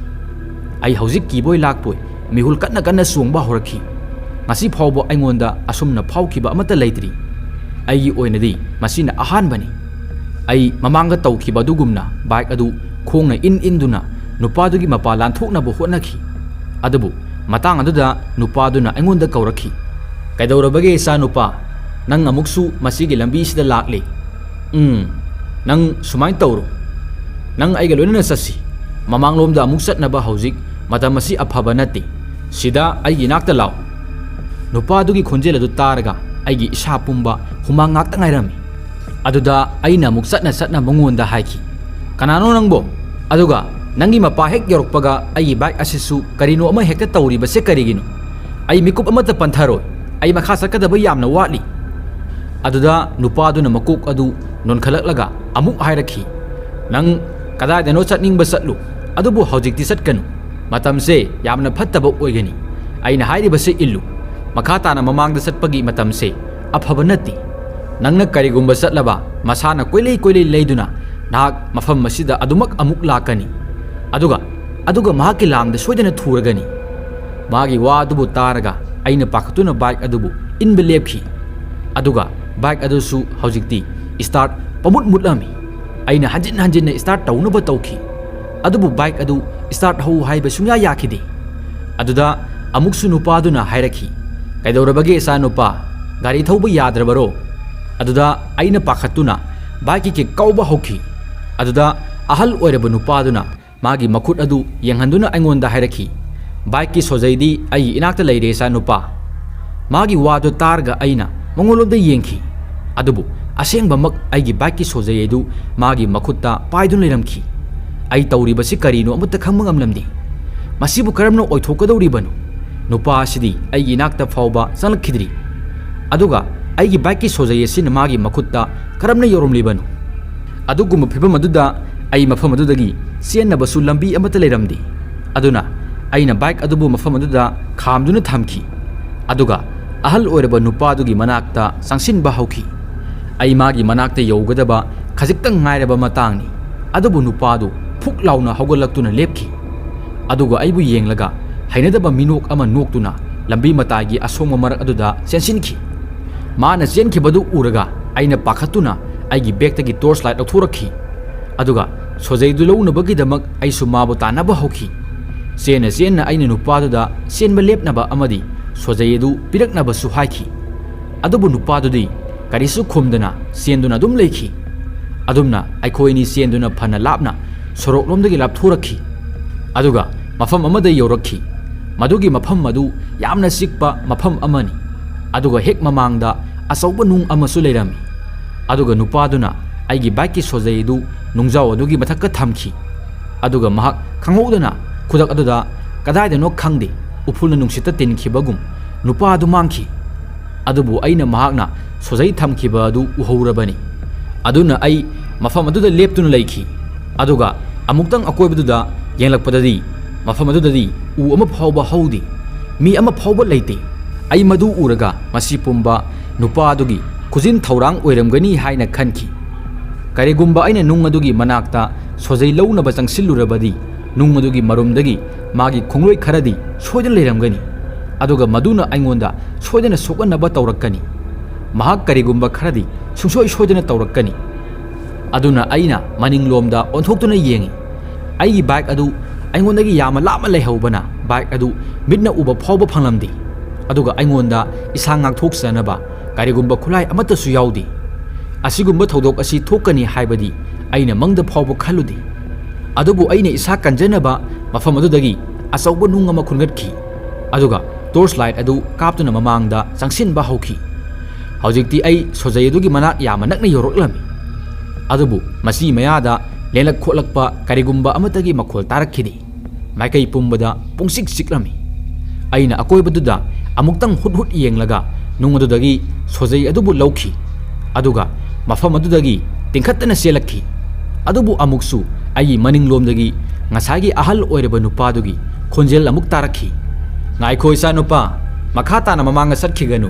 ꯑꯩ ꯍꯧꯖꯤꯛ ꯀꯤꯕꯣꯏ ꯂꯥꯛꯄꯣꯏ ꯃꯤꯍꯨꯜ ꯀꯟꯅ ꯀꯟꯅ ꯆꯣꯡꯕ ꯍꯧꯔꯛꯈꯤ꯫ ꯉꯁꯤ ꯐꯥꯎꯕ ꯑꯩꯉꯣꯟꯗ ꯑꯁꯨꯝꯅ ꯐꯥꯎꯈꯤꯕ ꯑꯃꯠꯇ ꯂꯩꯇ꯭ꯔꯤ꯫ ꯑꯩꯒꯤ ꯑꯣꯏꯅꯗꯤ ꯃꯁꯤꯅ ꯑꯍꯥꯟꯕꯅꯤ꯫ ꯑꯩ ꯃꯃꯥꯡꯗ ꯇꯧꯈꯤꯕ ꯑꯗꯨꯒꯨꯝꯅ ꯕꯥꯏꯛ ꯑꯗꯨ ꯈꯣꯡꯅ ꯏꯟ ꯏꯟꯗꯨꯅ ꯅꯨꯄꯥꯗꯨꯒꯤ ꯃꯄꯥ ꯂꯥꯟꯊꯣꯛꯅꯕ ꯍꯣꯠꯅꯈꯤ꯫ ꯑꯗꯨꯕꯨ ꯃꯇꯥꯡ ꯑꯗꯨꯗ ꯅꯨꯄꯥꯗꯨꯅ ꯑꯩꯉꯣꯟꯗ ꯀꯧꯔꯛꯈꯤ, "ꯀꯩꯗꯧꯔꯕꯒꯦ, ꯏꯆꯥ ꯅꯨꯄꯥ? ꯅꯪ ꯑꯃꯨꯛꯁꯨ ꯃꯁꯤꯒꯤ ꯂꯝꯕꯤꯁꯤꯗ ꯂꯥꯛꯂꯤ? ꯎꯝ, ꯅꯪ ꯁꯨꯃꯥꯏꯅ ꯇꯧꯔꯣ꯫ ꯅꯪ ꯑꯩꯒ ꯂꯣꯏꯅꯅ ꯆꯠꯁꯤ꯫ ꯃꯃꯥꯡꯂꯣꯝꯗ ꯑꯃꯨꯛ ꯆꯠꯅꯕ ꯍꯧꯖꯤꯛ ꯃꯇꯝ ꯑꯁꯤ ꯑꯐꯕ ꯅꯠꯇꯦ꯫ ꯁꯤꯗ ꯑꯩꯒꯤ ꯏꯅꯥꯛꯇ ꯂꯥꯛꯎ꯫ ꯅꯨꯄꯥꯗꯨꯒꯤ ꯈꯣꯟꯖꯦꯜ ꯑꯗꯨ ꯇꯥꯔꯒ ꯑꯩꯒꯤ ꯏꯁꯥ ꯄꯨꯝꯕ ꯍꯨꯃꯥꯡ ꯉꯥꯛꯇ ꯉꯥꯏꯔꯝꯃꯤ꯫ ꯑꯗꯨꯗ ꯑꯩꯅ ꯑꯃꯨꯛ ꯆꯠꯅ ꯆꯠꯅ ꯃꯉꯣꯟꯗ ꯍꯥꯏꯈꯤ, "ꯀꯅꯥꯅꯣ ꯅꯪꯕꯣ? ꯑꯗꯨꯒ ꯅꯪꯒꯤ ꯃꯄꯥ ꯍꯦꯛ ꯌꯧꯔꯛꯄꯒ ꯑꯩꯒꯤ ꯕꯥꯏꯛ ꯑꯁꯤꯁꯨ ꯀꯔꯤꯅꯣ ꯑꯃ ꯍꯦꯛꯇ ꯇꯧꯔꯤꯕꯁꯦ ꯀꯔꯤꯒꯤꯅꯣ? ꯑꯩ ꯃꯤꯀꯨꯞ ꯑꯃꯠꯇ ꯄꯟꯊꯔꯣꯏ꯫ ꯑꯩ ꯃꯈꯥ ꯆꯠꯀꯗꯕ ꯌꯥꯝꯅ ꯋꯥꯠꯂꯤ꯫" ꯑꯗꯨꯗ ꯅꯨꯄꯥꯗꯨꯅ ꯃꯀꯣꯛ ꯑꯗꯨ ꯅꯣꯟꯈꯠꯂꯛꯂꯒ ꯑꯃꯨꯛ ꯍꯥꯏꯔꯛꯈꯤ, "ꯅꯪ ꯀꯗꯥꯏꯗꯅꯣ ꯆꯠꯅꯤꯡꯕ ꯆꯠꯂꯨ, ꯑꯗꯨꯕꯨ ꯍꯧꯖꯤꯛꯇꯤ ꯆꯠꯀꯅꯨ꯫ ꯃꯇꯝꯁꯦ ꯌꯥꯝꯅ ꯐꯠꯇꯕ ꯑꯣꯏꯒꯅꯤ꯫ ꯑꯩꯅ ꯍꯥꯏꯔꯤꯕꯁꯦ ꯏꯜꯂꯨ꯫ ꯃꯈꯥ ꯇꯥꯅ ꯃꯃꯥꯡꯗ ꯆꯠꯄꯒꯤ ꯃꯇꯝꯁꯦ ꯑꯐꯕ ꯅꯠꯇꯦ꯫ ꯅꯪꯅ ꯀꯔꯤꯒꯨꯝꯕ ꯆꯠꯂꯕ ꯃꯁꯥꯅ ꯀꯣꯏꯂꯩ ꯀꯣꯏꯂꯩ ꯂꯩꯗꯨꯅ ꯅꯍꯥꯛ ꯃꯐꯝ ꯑꯁꯤꯗ ꯑꯗꯨꯃꯛ ꯑꯃꯨꯛ ꯂꯥꯛꯀꯅꯤ꯫ ꯑꯗꯨꯒ, ꯑꯗꯨꯒ ꯃꯍꯥꯛꯀꯤ ꯂꯥꯡꯗ ꯁꯣꯏꯗꯅ ꯊꯨꯔꯒꯅꯤ꯫" ꯃꯥꯒꯤ ꯋꯥ ꯑꯗꯨꯕꯨ ꯇꯥꯔꯒ ꯑꯩꯅ ꯄꯥꯈꯠꯇꯨꯅ ꯕꯥꯏꯛ ꯑꯗꯨꯕꯨ ꯏꯟꯕ ꯂꯦꯞꯈꯤ꯫ ꯑꯗꯨꯒ ꯕꯥꯏꯛ ꯑꯗꯨꯁꯨ ꯍꯧꯖꯤꯛꯇꯤ ꯁ꯭ꯇꯥꯔꯠ ꯄꯃꯨꯠ ꯃꯨꯠꯂꯝꯃꯤ꯫ ꯑꯩꯅ ꯍꯟꯖꯤꯟ ꯍꯟꯖꯤꯟꯅ ꯁ꯭ꯇꯥꯔꯠ ꯇꯧꯅꯕ ꯇꯧꯈꯤ, ꯑꯗꯨꯕꯨ ꯕꯥꯏꯛ ꯑꯗꯨ ꯁ꯭ꯇꯥꯔꯠ ꯍꯧ ꯍꯥꯏꯕ ꯁꯨꯡꯌꯥ ꯌꯥꯈꯤꯗꯦ꯫ ꯑꯗꯨꯗ ꯑꯃꯨꯛꯁꯨ ꯅꯨꯄꯥꯗꯨꯅ ꯍꯥꯏꯔꯛꯈꯤ, "ꯀꯩꯗꯧꯔꯕꯒꯦ ꯏꯆꯥ ꯅꯨꯄꯥ? ꯒꯥꯔꯤ ꯊꯧꯕ ꯌꯥꯗ꯭ꯔꯕꯔꯣ?" ꯑꯗꯨꯗ ꯑꯩꯅ ꯄꯥꯈꯠꯇꯨꯅ ꯕꯥꯏꯛꯀꯤ ꯀꯤꯛ ꯀꯥꯎꯕ ꯍꯧꯈꯤ꯫ ꯑꯗꯨꯗ ꯑꯍꯜ ꯑꯣꯏꯔꯕ ꯅꯨꯄꯥꯗꯨꯅ ꯃꯥꯒꯤ ꯃꯈꯨꯠ ꯑꯗꯨ ꯌꯦꯡꯍꯟꯗꯨꯅ ꯑꯩꯉꯣꯟꯗ ꯍꯥꯏꯔꯛꯈꯤ, "ꯕꯥꯏꯛꯀꯤ ꯁꯣꯖꯩꯗꯤ ꯑꯩꯒꯤ ꯏꯅꯥꯛꯇ ꯂꯩꯔꯦ ꯏꯆꯥ ꯅꯨꯄꯥ꯫" ꯃꯥꯒꯤ ꯋꯥꯗꯨ ꯇꯥꯔꯒ ꯑꯩꯅ ꯃꯉꯣꯟꯂꯣꯝꯗ ꯌꯦꯡꯈꯤ꯫ ꯑꯗꯨꯕꯨ ꯑꯁꯦꯡꯕꯃꯛ ꯑꯩꯒꯤ ꯕꯥꯏꯛꯀꯤ ꯁꯣꯖꯩ ꯑꯗꯨ ꯃꯥꯒꯤ ꯃꯈꯨꯠꯇ ꯄꯥꯏꯗꯨꯅ ꯂꯩꯔꯝꯈꯤ꯫ ꯑꯩ ꯇꯧꯔꯤꯕꯁꯤ ꯀꯔꯤꯅꯣ ꯑꯃꯠꯇ ꯈꯪꯕ ꯉꯝꯂꯝꯗꯦ꯫ ꯃꯁꯤꯕꯨ ꯀꯔꯝꯅ ꯑꯣꯏꯊꯣꯛꯀꯗꯧꯔꯤꯕꯅꯣ? ꯅꯨꯄꯥ ꯑꯁꯤꯗꯤ ꯑꯩꯒꯤ ꯏꯅꯥꯛꯇ ꯐꯥꯎꯕ ꯆꯪꯂꯛꯈꯤꯗ꯭ꯔꯤ꯫ ꯑꯗꯨꯒ ꯑꯩꯒꯤ ꯕꯥꯏꯛꯀꯤ ꯁꯣꯖꯩ ꯑꯁꯤꯅ ꯃꯥꯒꯤ ꯃꯈꯨꯠꯇ ꯀꯔꯝꯅ ꯌꯧꯔꯝꯂꯤꯕꯅꯣ? ꯑꯗꯨꯒꯨꯝꯕ ꯐꯤꯚꯝ ꯑꯗꯨꯗ ꯑꯩ ꯃꯐꯝ ꯑꯗꯨꯗꯒꯤ ꯆꯦꯟꯅꯕꯁꯨ ꯂꯝꯕꯤ ꯑꯃꯠꯇ ꯂꯩꯔꯝꯗꯦ꯫ ꯑꯗꯨꯅ ꯑꯩꯅ ꯕꯥꯏꯛ ꯑꯗꯨꯕꯨ ꯃꯐꯝ ꯑꯗꯨꯗ ꯈꯥꯝꯗꯨꯅ ꯊꯝꯈꯤ꯫ ꯑꯗꯨꯒ ꯑꯍꯜ ꯑꯣꯏꯔꯕ ꯅꯨꯄꯥꯗꯨꯒꯤ ꯃꯅꯥꯛꯇ ꯆꯪꯁꯤꯟꯕ ꯍꯧꯈꯤ꯫ ꯑꯩ ꯃꯥꯒꯤ ꯃꯅꯥꯛꯇ ꯌꯧꯒꯗꯕ ꯈꯖꯤꯛꯇꯪ ꯉꯥꯏꯔꯕ ꯃꯇꯥꯡꯅꯤ꯫ ꯑꯗꯨꯕꯨ ꯅꯨꯄꯥꯗꯨ ꯐꯨꯛ ꯂꯥꯎꯅ ꯍꯧꯒꯠꯂꯛꯇꯨꯅ ꯂꯦꯞꯈꯤ꯫ ꯑꯗꯨꯒ ꯑꯩꯕꯨ ꯌꯦꯡꯂꯒ ꯍꯩꯅꯗꯕ ꯃꯤꯅꯣꯛ ꯑꯃ ꯅꯣꯛꯇꯨꯅ ꯂꯝꯕꯤ ꯃꯇꯥꯏꯒꯤ ꯑꯁꯣꯡꯕ ꯃꯔꯛ ꯑꯗꯨꯗ ꯆꯦꯟꯁꯤꯟꯈꯤ꯫ ꯃꯥꯅ ꯆꯦꯟꯈꯤꯕꯗꯨ ꯎꯔꯒ ꯑꯩꯅ ꯄꯥꯈꯠꯇꯨꯅ ꯑꯩꯒꯤ ꯕꯦꯛꯇꯒꯤ ꯇꯣꯔꯆ ꯂꯥꯏꯠ ꯂꯧꯊꯣꯔꯛꯈꯤ꯫ ꯑꯗꯨꯒ ꯁꯣꯖꯩꯗꯨ ꯂꯧꯅꯕꯒꯤꯗꯃꯛ ꯑꯩꯁꯨ ꯃꯥꯕꯨ ꯇꯥꯟꯅꯕ ꯍꯧꯈꯤ꯫ ꯆꯦꯟꯅ ꯆꯦꯟꯅ ꯑꯩꯅ ꯅꯨꯄꯥꯗꯨꯗ ꯆꯦꯟꯕ ꯂꯦꯞꯅꯕ ꯑꯃꯗꯤ ꯁꯣꯖꯩ ꯑꯗꯨ ꯄꯤꯔꯛꯅꯕꯁꯨ ꯍꯥꯏꯈꯤ꯫ ꯑꯗꯨꯕꯨ ꯅꯨꯄꯥꯗꯨꯗꯤ ꯀꯔꯤꯁꯨ ꯈꯨꯝꯗꯅ ꯆꯦꯟꯗꯨꯅ ꯑꯗꯨꯝ ꯂꯩꯈꯤ꯫ ꯑꯗꯨꯝꯅ ꯑꯩꯈꯣꯏ ꯑꯅꯤ ꯆꯦꯟꯗꯨꯅ ꯐꯅ ꯂꯥꯞꯅ ꯁꯣꯔꯣꯛꯂꯣꯝꯗꯒꯤ ꯂꯥꯞꯊꯣꯔꯛꯈꯤ꯫ ꯑꯗꯨꯒ ꯃꯐꯝ ꯑꯃꯗ ꯌꯧꯔꯛꯈꯤ꯫ ꯃꯗꯨꯒꯤ ꯃꯐꯝ ꯑꯗꯨ ꯌꯥꯝꯅ ꯆꯤꯛꯄ ꯃꯐꯝ ꯑꯃꯅꯤ꯫ ꯑꯗꯨꯒ ꯍꯦꯛ ꯃꯃꯥꯡꯗ ꯑꯆꯧꯕ ꯅꯨꯡ ꯑꯃꯁꯨ ꯂꯩꯔꯝꯃꯤ꯫ ꯑꯗꯨꯒ ꯅꯨꯄꯥꯗꯨꯅ ꯑꯩꯒꯤ ꯕꯥꯏꯛꯀꯤ ꯁꯣꯖꯩ ꯑꯗꯨ ꯅꯨꯡꯖꯥꯎ ꯑꯗꯨꯒꯤ ꯃꯊꯛꯇ ꯊꯝꯈꯤ꯫ ꯑꯗꯨꯒ ꯃꯍꯥꯛ ꯈꯪꯍꯧꯗꯅ ꯈꯨꯗꯛ ꯑꯗꯨꯗ ꯀꯗꯥꯏꯗꯅꯣ ꯈꯪꯗꯦ, ꯎꯐꯨꯜꯅ ꯅꯨꯡꯁꯤꯠꯇ ꯇꯤꯟꯈꯤꯕꯒꯨꯝ ꯅꯨꯄꯥ ꯑꯗꯨ ꯃꯥꯡꯈꯤ꯫ ꯑꯗꯨꯕꯨ ꯑꯩꯅ ꯃꯍꯥꯛꯅ ꯁꯣꯖꯩ ꯊꯝꯈꯤꯕ ꯑꯗꯨ ꯎꯍꯧꯔꯕꯅꯤ꯫ ꯑꯗꯨꯅ ꯑꯩ ꯃꯐꯝ ꯑꯗꯨꯗ ꯂꯦꯞꯇꯨꯅ ꯂꯩꯈꯤ꯫ ꯑꯗꯨꯒ ꯑꯃꯨꯛꯇꯪ ꯑꯀꯣꯏꯕꯗꯨꯗ ꯌꯦꯡꯂꯛꯄꯗꯗꯤ ꯃꯐꯝ ꯑꯗꯨꯗꯗꯤ ꯎ ꯑꯃ ꯐꯥꯎꯕ ꯍꯧꯗꯦ꯫ ꯃꯤ ꯑꯃ ꯐꯥꯎꯕ ꯂꯩꯇꯦ꯫ ꯑꯩ ꯃꯗꯨ ꯎꯔꯒ ꯃꯁꯤ ꯄꯨꯝꯕ ꯅꯨꯄꯥ ꯑꯗꯨꯒꯤ ꯈꯨꯖꯤꯟ ꯊꯧꯔꯥꯡ ꯑꯣꯏꯔꯝꯒꯅꯤ ꯍꯥꯏꯅ ꯈꯟꯈꯤ꯫ ꯀꯔꯤꯒꯨꯝꯕ ꯑꯩꯅ ꯅꯨꯡ ꯑꯗꯨꯒꯤ ꯃꯅꯥꯛꯇ ꯁꯣꯖꯩ ꯂꯧꯅꯕ ꯆꯪꯁꯤꯜꯂꯨꯔꯕꯗꯤ ꯅꯨꯡ ꯑꯗꯨꯒꯤ ꯃꯔꯨꯝꯗꯒꯤ ꯃꯥꯒꯤ ꯈꯣꯡꯂꯣꯏ ꯈꯔꯗꯤ ꯁꯣꯏꯗꯅ ꯂꯩꯔꯝꯒꯅꯤ꯫ ꯑꯗꯨꯒ ꯃꯗꯨꯅ ꯑꯩꯉꯣꯟꯗ ꯁꯣꯏꯗꯅ ꯁꯣꯛꯍꯟꯅꯕ ꯇꯧꯔꯛꯀꯅꯤ꯫ ꯃꯍꯥꯛ ꯀꯔꯤꯒꯨꯝꯕ ꯈꯔꯗꯤ ꯁꯨꯡꯁꯣꯏ ꯁꯣꯏꯗꯅ ꯇꯧꯔꯛꯀꯅꯤ꯫ ꯑꯗꯨꯅ ꯑꯩꯅ ꯃꯅꯤꯡꯂꯣꯝꯗ ꯑꯣꯟꯊꯣꯛꯇꯨꯅ ꯌꯦꯡꯉꯤ꯫ ꯑꯩꯒꯤ ꯕꯥꯏꯛ ꯑꯗꯨ ꯑꯩꯉꯣꯟꯗꯒꯤ ꯌꯥꯝꯅ ꯂꯥꯞꯅ ꯂꯩꯍꯧꯕꯅ ꯕꯥꯏꯛ ꯑꯗꯨ ꯃꯤꯠꯅ ꯎꯕ ꯐꯥꯎꯕ ꯐꯪꯂꯝꯗꯦ꯫ ꯑꯗꯨꯒ ꯑꯩꯉꯣꯟꯗ ꯏꯁꯥ ꯉꯥꯛꯊꯣꯛꯆꯅꯕ ꯀꯔꯤꯒꯨꯝꯕ ꯈꯨꯠꯂꯥꯏ ꯑꯃꯠꯇꯁꯨ ꯌꯥꯎꯗꯦ꯫ ꯑꯁꯤꯒꯨꯝꯕ ꯊꯧꯗꯣꯛ ꯑꯁꯤ ꯊꯣꯛꯀꯅꯤ ꯍꯥꯏꯕꯗꯤ ꯑꯩꯅ ꯃꯪꯗ ꯐꯥꯎꯕ ꯈꯜꯂꯨꯗꯦ꯫ ꯑꯗꯨꯕꯨ ꯑꯩꯅ ꯏꯁꯥ ꯀꯟꯖꯅꯕ ꯃꯐꯝ ꯑꯗꯨꯗꯒꯤ ꯑꯆꯧꯕ ꯅꯨꯡ ꯑꯃ ꯈꯨꯟꯒꯠꯈꯤ꯫ ꯑꯗꯨꯒ ꯇꯣꯔꯆ ꯂꯥꯏꯠ ꯑꯗꯨ ꯀꯥꯞꯇꯨꯅ ꯃꯃꯥꯡꯗ ꯆꯪꯁꯤꯟꯕ ꯍꯧꯈꯤ꯫ ꯍꯧꯖꯤꯛꯇꯤ ꯑꯩ ꯁꯣꯖꯩ ꯑꯗꯨꯒꯤ ꯃꯅꯥꯛ ꯌꯥꯝꯅ ꯅꯛꯅ ꯌꯧꯔꯛꯂꯝꯃꯤ꯫ ꯑꯗꯨꯕꯨ ꯃꯁꯤ ꯃꯌꯥꯗ ꯂꯦꯡꯂꯛ ꯈꯣꯠꯂꯛꯄ ꯀꯔꯤꯒꯨꯝꯕ ꯑꯃꯠꯇꯒꯤ ꯃꯈꯣꯜ ꯇꯥꯔꯛꯈꯤꯗꯦ꯫ ꯃꯥꯏꯀꯩ ꯄꯨꯝꯕꯗ ꯄꯨꯡꯆꯤꯛ ꯆꯤꯛꯂꯝꯃꯤ꯫ ꯑꯩꯅ ꯑꯀꯣꯏꯕꯗꯨꯗ ꯑꯃꯨꯛꯇꯪ ꯍꯨꯠ ꯍꯨꯠ ꯌꯦꯡꯂꯒ ꯅꯨꯡ ꯑꯗꯨꯗꯒꯤ ꯁꯣꯖꯩ ꯑꯗꯨꯕꯨ ꯂꯧꯈꯤ꯫ ꯑꯗꯨꯒ ꯃꯐꯝ ꯑꯗꯨꯗꯒꯤ ꯇꯤꯡꯈꯠꯇꯅ ꯆꯦꯜꯂꯛꯈꯤ꯫ ꯑꯗꯨꯕꯨ ꯑꯃꯨꯛꯁꯨ ꯑꯩꯒꯤ ꯃꯅꯤꯡꯂꯣꯝꯗꯒꯤ ꯉꯁꯥꯏꯒꯤ ꯑꯍꯜ ꯑꯣꯏꯔꯕ ꯅꯨꯄꯥꯗꯨꯒꯤ ꯈꯣꯟꯖꯦꯜ ꯑꯃꯨꯛ ꯇꯥꯔꯛꯈꯤ꯫ "ꯉꯥꯏꯈꯣ, ꯏꯆꯥꯅꯨꯄꯥ, ꯃꯈꯥ ꯇꯥꯅ ꯃꯃꯥꯡꯗ ꯆꯠꯈꯤꯒꯅꯨ꯫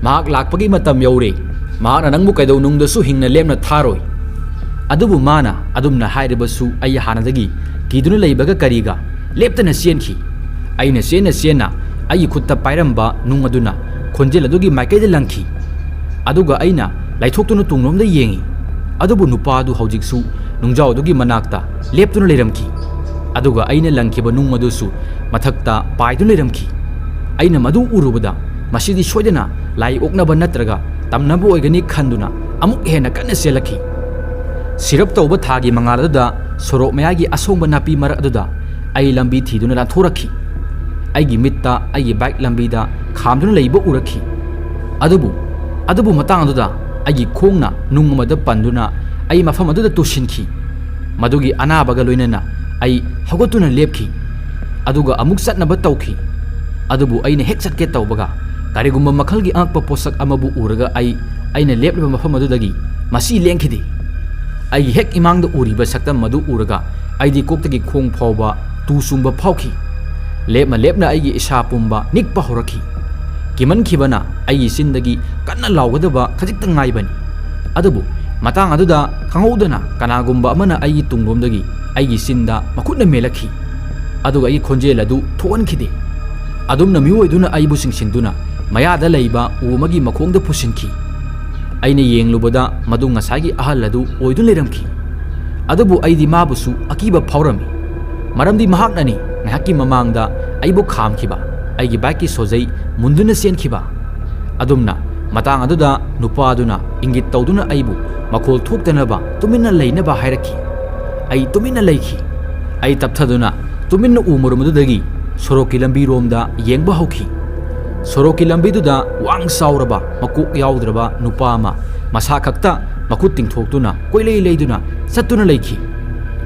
ꯃꯍꯥꯛ ꯂꯥꯛꯄꯒꯤ ꯃꯇꯝ ꯌꯧꯔꯦ꯫ ꯃꯍꯥꯛꯅ ꯅꯪꯕꯨ ꯀꯩꯗꯧꯅꯨꯡꯗꯁꯨ ꯍꯤꯡꯅ ꯂꯦꯝꯅ ꯊꯥꯔꯣꯏ꯫" ꯑꯗꯨꯕꯨ ꯃꯥꯅ ꯑꯗꯨꯝꯅ ꯍꯥꯏꯔꯕꯁꯨ ꯑꯩ ꯍꯥꯟꯅꯗꯒꯤ ꯀꯤꯗꯨꯅ ꯂꯩꯕꯒ ꯀꯔꯤꯒ ꯂꯦꯞꯇꯅ ꯆꯦꯟꯈꯤ꯫ ꯑꯩꯅ ꯆꯦꯟꯅ ꯆꯦꯟꯅ ꯑꯩꯒꯤ ꯈꯨꯠꯇ ꯄꯥꯏꯔꯝꯕ ꯅꯨꯡ ꯑꯗꯨꯅ ꯈꯣꯟꯖꯦꯜ ꯑꯗꯨꯒꯤ ꯃꯥꯏꯀꯩꯗ ꯂꯪꯈꯤ꯫ ꯑꯗꯨꯒ ꯑꯩꯅ ꯂꯩꯊꯣꯛꯇꯨꯅ ꯇꯨꯡꯂꯣꯝꯗ ꯌꯦꯡꯉꯤ꯫ ꯑꯗꯨꯕꯨ ꯅꯨꯄꯥ ꯑꯗꯨ ꯍꯧꯖꯤꯛꯁꯨ ꯅꯨꯡꯖꯥꯎ ꯑꯗꯨꯒꯤ ꯃꯅꯥꯛꯇ ꯂꯦꯞꯇꯨꯅ ꯂꯩꯔꯝꯈꯤ꯫ ꯑꯗꯨꯒ ꯑꯩꯅ ꯂꯪꯈꯤꯕ ꯅꯨꯡ ꯑꯗꯨꯁꯨ ꯃꯊꯛꯇ ꯄꯥꯏꯗꯨꯅ ꯂꯩꯔꯝꯈꯤ꯫ ꯑꯩꯅ ꯃꯗꯨ ꯎꯔꯨꯕꯗ ꯃꯁꯤꯗꯤ ꯁꯣꯏꯗꯅ ꯂꯥꯏ ꯑꯣꯛꯅꯕ ꯅꯠꯇ꯭ꯔꯒ ꯇꯝꯅꯕ ꯑꯣꯏꯒꯅꯤ ꯈꯟꯗꯨꯅ ꯑꯃꯨꯛ ꯍꯦꯟꯅ ꯀꯟꯅ ꯆꯦꯜꯂꯛꯈꯤ꯫ ꯁꯤꯔꯞ ꯇꯧꯕ ꯊꯥꯒꯤ ꯃꯉꯥꯜ ꯑꯗꯨꯗ ꯁꯣꯔꯣꯛ ꯃꯌꯥꯏꯒꯤ ꯑꯁꯣꯡꯕ ꯅꯥꯄꯤ ꯃꯔꯛ ꯑꯗꯨꯗ ꯑꯩ ꯂꯝꯕꯤ ꯊꯤꯗꯨꯅ ꯂꯥꯟꯊꯣꯔꯛꯈꯤ꯫ ꯑꯩꯒꯤ ꯃꯤꯠꯇ ꯑꯩꯒꯤ ꯕꯥꯏꯛ ꯂꯝꯕꯤꯗ ꯈꯥꯝꯗꯨꯅ ꯂꯩꯕ ꯎꯔꯛꯈꯤ꯫ ꯑꯗꯨꯕꯨ, ꯑꯗꯨꯕꯨ ꯃꯇꯥꯡ ꯑꯗꯨꯗ ꯑꯩꯒꯤ ꯈꯣꯡꯅ ꯅꯨꯡ ꯑꯃꯗ ꯄꯟꯗꯨꯅ ꯑꯩ ꯃꯐꯝ ꯑꯗꯨꯗ ꯇꯨꯁꯤꯟꯈꯤ꯫ ꯃꯗꯨꯒꯤ ꯑꯅꯥꯕꯒ ꯂꯣꯏꯅꯅ ꯑꯩ ꯍꯧꯒꯠꯇꯨꯅ ꯂꯦꯞꯈꯤ꯫ ꯑꯗꯨꯒ ꯑꯃꯨꯛ ꯆꯠꯅꯕ ꯇꯧꯈꯤ꯫ ꯑꯗꯨꯕꯨ ꯑꯩꯅ ꯍꯦꯛ ꯆꯠꯀꯦ ꯇꯧꯕꯒ, ꯀꯔꯤꯒꯨꯝꯕ ꯃꯈꯜꯒꯤ ꯑꯉꯛꯄ ꯄꯣꯠꯁꯛ ꯑꯃꯕꯨ ꯎꯔꯒ ꯑꯩ, ꯑꯩꯅ ꯂꯦꯞꯂꯤꯕ ꯃꯐꯝ ꯑꯗꯨꯗꯒꯤ ꯃꯁꯤ ꯂꯦꯡꯈꯤꯗꯦ꯫ ꯑꯩꯒꯤ ꯍꯦꯛ ꯏꯃꯥꯡꯗ ꯎꯔꯤꯕ ꯁꯛꯇꯝ ꯑꯗꯨ ꯎꯔꯒ ꯑꯩꯗꯤ ꯀꯣꯛꯇꯒꯤ ꯈꯣꯡ ꯐꯥꯎꯕ ꯇꯨ ꯆꯨꯡꯕ ꯐꯥꯎꯈꯤ꯫ ꯂꯦꯞꯅ ꯂꯦꯞꯅ ꯑꯩꯒꯤ ꯏꯁꯥ ꯄꯨꯝꯕ ꯅꯤꯛꯄ ꯍꯧꯔꯛꯈꯤ꯫ ꯀꯤꯃꯟꯈꯤꯕꯅ ꯑꯩꯒꯤ ꯆꯤꯟꯗꯒꯤ ꯀꯟꯅ ꯂꯥꯎꯒꯗꯕ ꯈꯖꯤꯛꯇ ꯉꯥꯏꯕꯅꯤ꯫ ꯑꯗꯨꯕꯨ ꯃꯇꯥꯡ ꯑꯗꯨꯗ ꯈꯪꯍꯧꯗꯅ ꯀꯅꯥꯒꯨꯝꯕ ꯑꯃꯅ ꯑꯩꯒꯤ ꯇꯨꯡꯂꯣꯝꯗꯒꯤ ꯑꯩꯒꯤ ꯆꯤꯟꯗ ꯃꯈꯨꯠꯅ ꯃꯦꯜꯂꯛꯈꯤ꯫ ꯑꯗꯨꯒ ꯑꯩꯒꯤ ꯈꯣꯟꯖꯦꯜ ꯑꯗꯨ ꯊꯣꯛꯍꯟꯈꯤꯗꯦ꯫ ꯑꯗꯨꯝꯅ ꯃꯤꯑꯣꯏꯗꯨꯅ ꯑꯩꯕꯨ ꯆꯤꯡꯁꯤꯟꯗꯨꯅ ꯃꯌꯥꯗ ꯂꯩꯕ ꯎ ꯑꯃꯒꯤ ꯃꯈꯣꯡꯗ ꯄꯨꯁꯤꯟꯈꯤ꯫ ꯑꯩꯅ ꯌꯦꯡꯂꯨꯕꯗ ꯃꯗꯨ ꯉꯁꯥꯏꯒꯤ ꯑꯍꯜ ꯑꯗꯨ ꯑꯣꯏꯗꯨꯅ ꯂꯩꯔꯝꯈꯤ꯫ ꯑꯗꯨꯕꯨ ꯑꯩꯗꯤ ꯃꯥꯕꯨꯁꯨ ꯑꯀꯤꯕ ꯐꯥꯎꯔꯝꯃꯤ, ꯃꯔꯝꯗꯤ ꯃꯍꯥꯛꯅꯅꯤ ꯉꯥꯏꯍꯥꯛꯀꯤ ꯃꯃꯥꯡꯗ ꯑꯩꯕꯨ ꯈꯥꯝꯈꯤꯕ, ꯑꯩꯒꯤ ꯕꯥꯏꯛꯀꯤ ꯁꯣꯖꯩ ꯃꯨꯟꯗꯨꯅ ꯆꯦꯟꯈꯤꯕ꯫ ꯑꯗꯨꯝꯅ ꯃꯇꯥꯡ ꯑꯗꯨꯗ ꯅꯨꯄꯥ ꯑꯗꯨꯅ ꯏꯪꯒꯤꯠ ꯇꯧꯗꯨꯅ ꯑꯩꯕꯨ ꯃꯈꯣꯜ ꯊꯣꯛꯇꯅꯕ ꯇꯨꯃꯤꯟꯅ ꯂꯩꯅꯕ ꯍꯥꯏꯔꯛꯈꯤ꯫ ꯑꯩ ꯇꯨꯃꯤꯟꯅ ꯂꯩꯈꯤ꯫ ꯑꯩ ꯇꯞꯊꯗꯨꯅ ꯇꯨꯃꯤꯟꯅ ꯎ ꯃꯔꯨꯝ ꯑꯗꯨꯗꯒꯤ ꯁꯣꯔꯣꯛꯀꯤ ꯂꯝꯕꯤꯔꯣꯝꯗ ꯌꯦꯡꯕ ꯍꯧꯈꯤ꯫ ꯁꯣꯔꯣꯛꯀꯤ ꯂꯝꯕꯤꯗꯨꯗ ꯋꯥꯡ ꯆꯥꯎꯔꯕ ꯃꯀꯣꯛ ꯌꯥꯎꯗ꯭ꯔꯕ ꯅꯨꯄꯥ ꯑꯃ ꯃꯁꯥ ꯈꯛꯇ ꯃꯈꯨꯠ ꯇꯤꯡꯊꯣꯛꯇꯨꯅ ꯀꯣꯏꯂꯩ ꯂꯩꯗꯨꯅ ꯆꯠꯇꯨꯅ ꯂꯩꯈꯤ꯫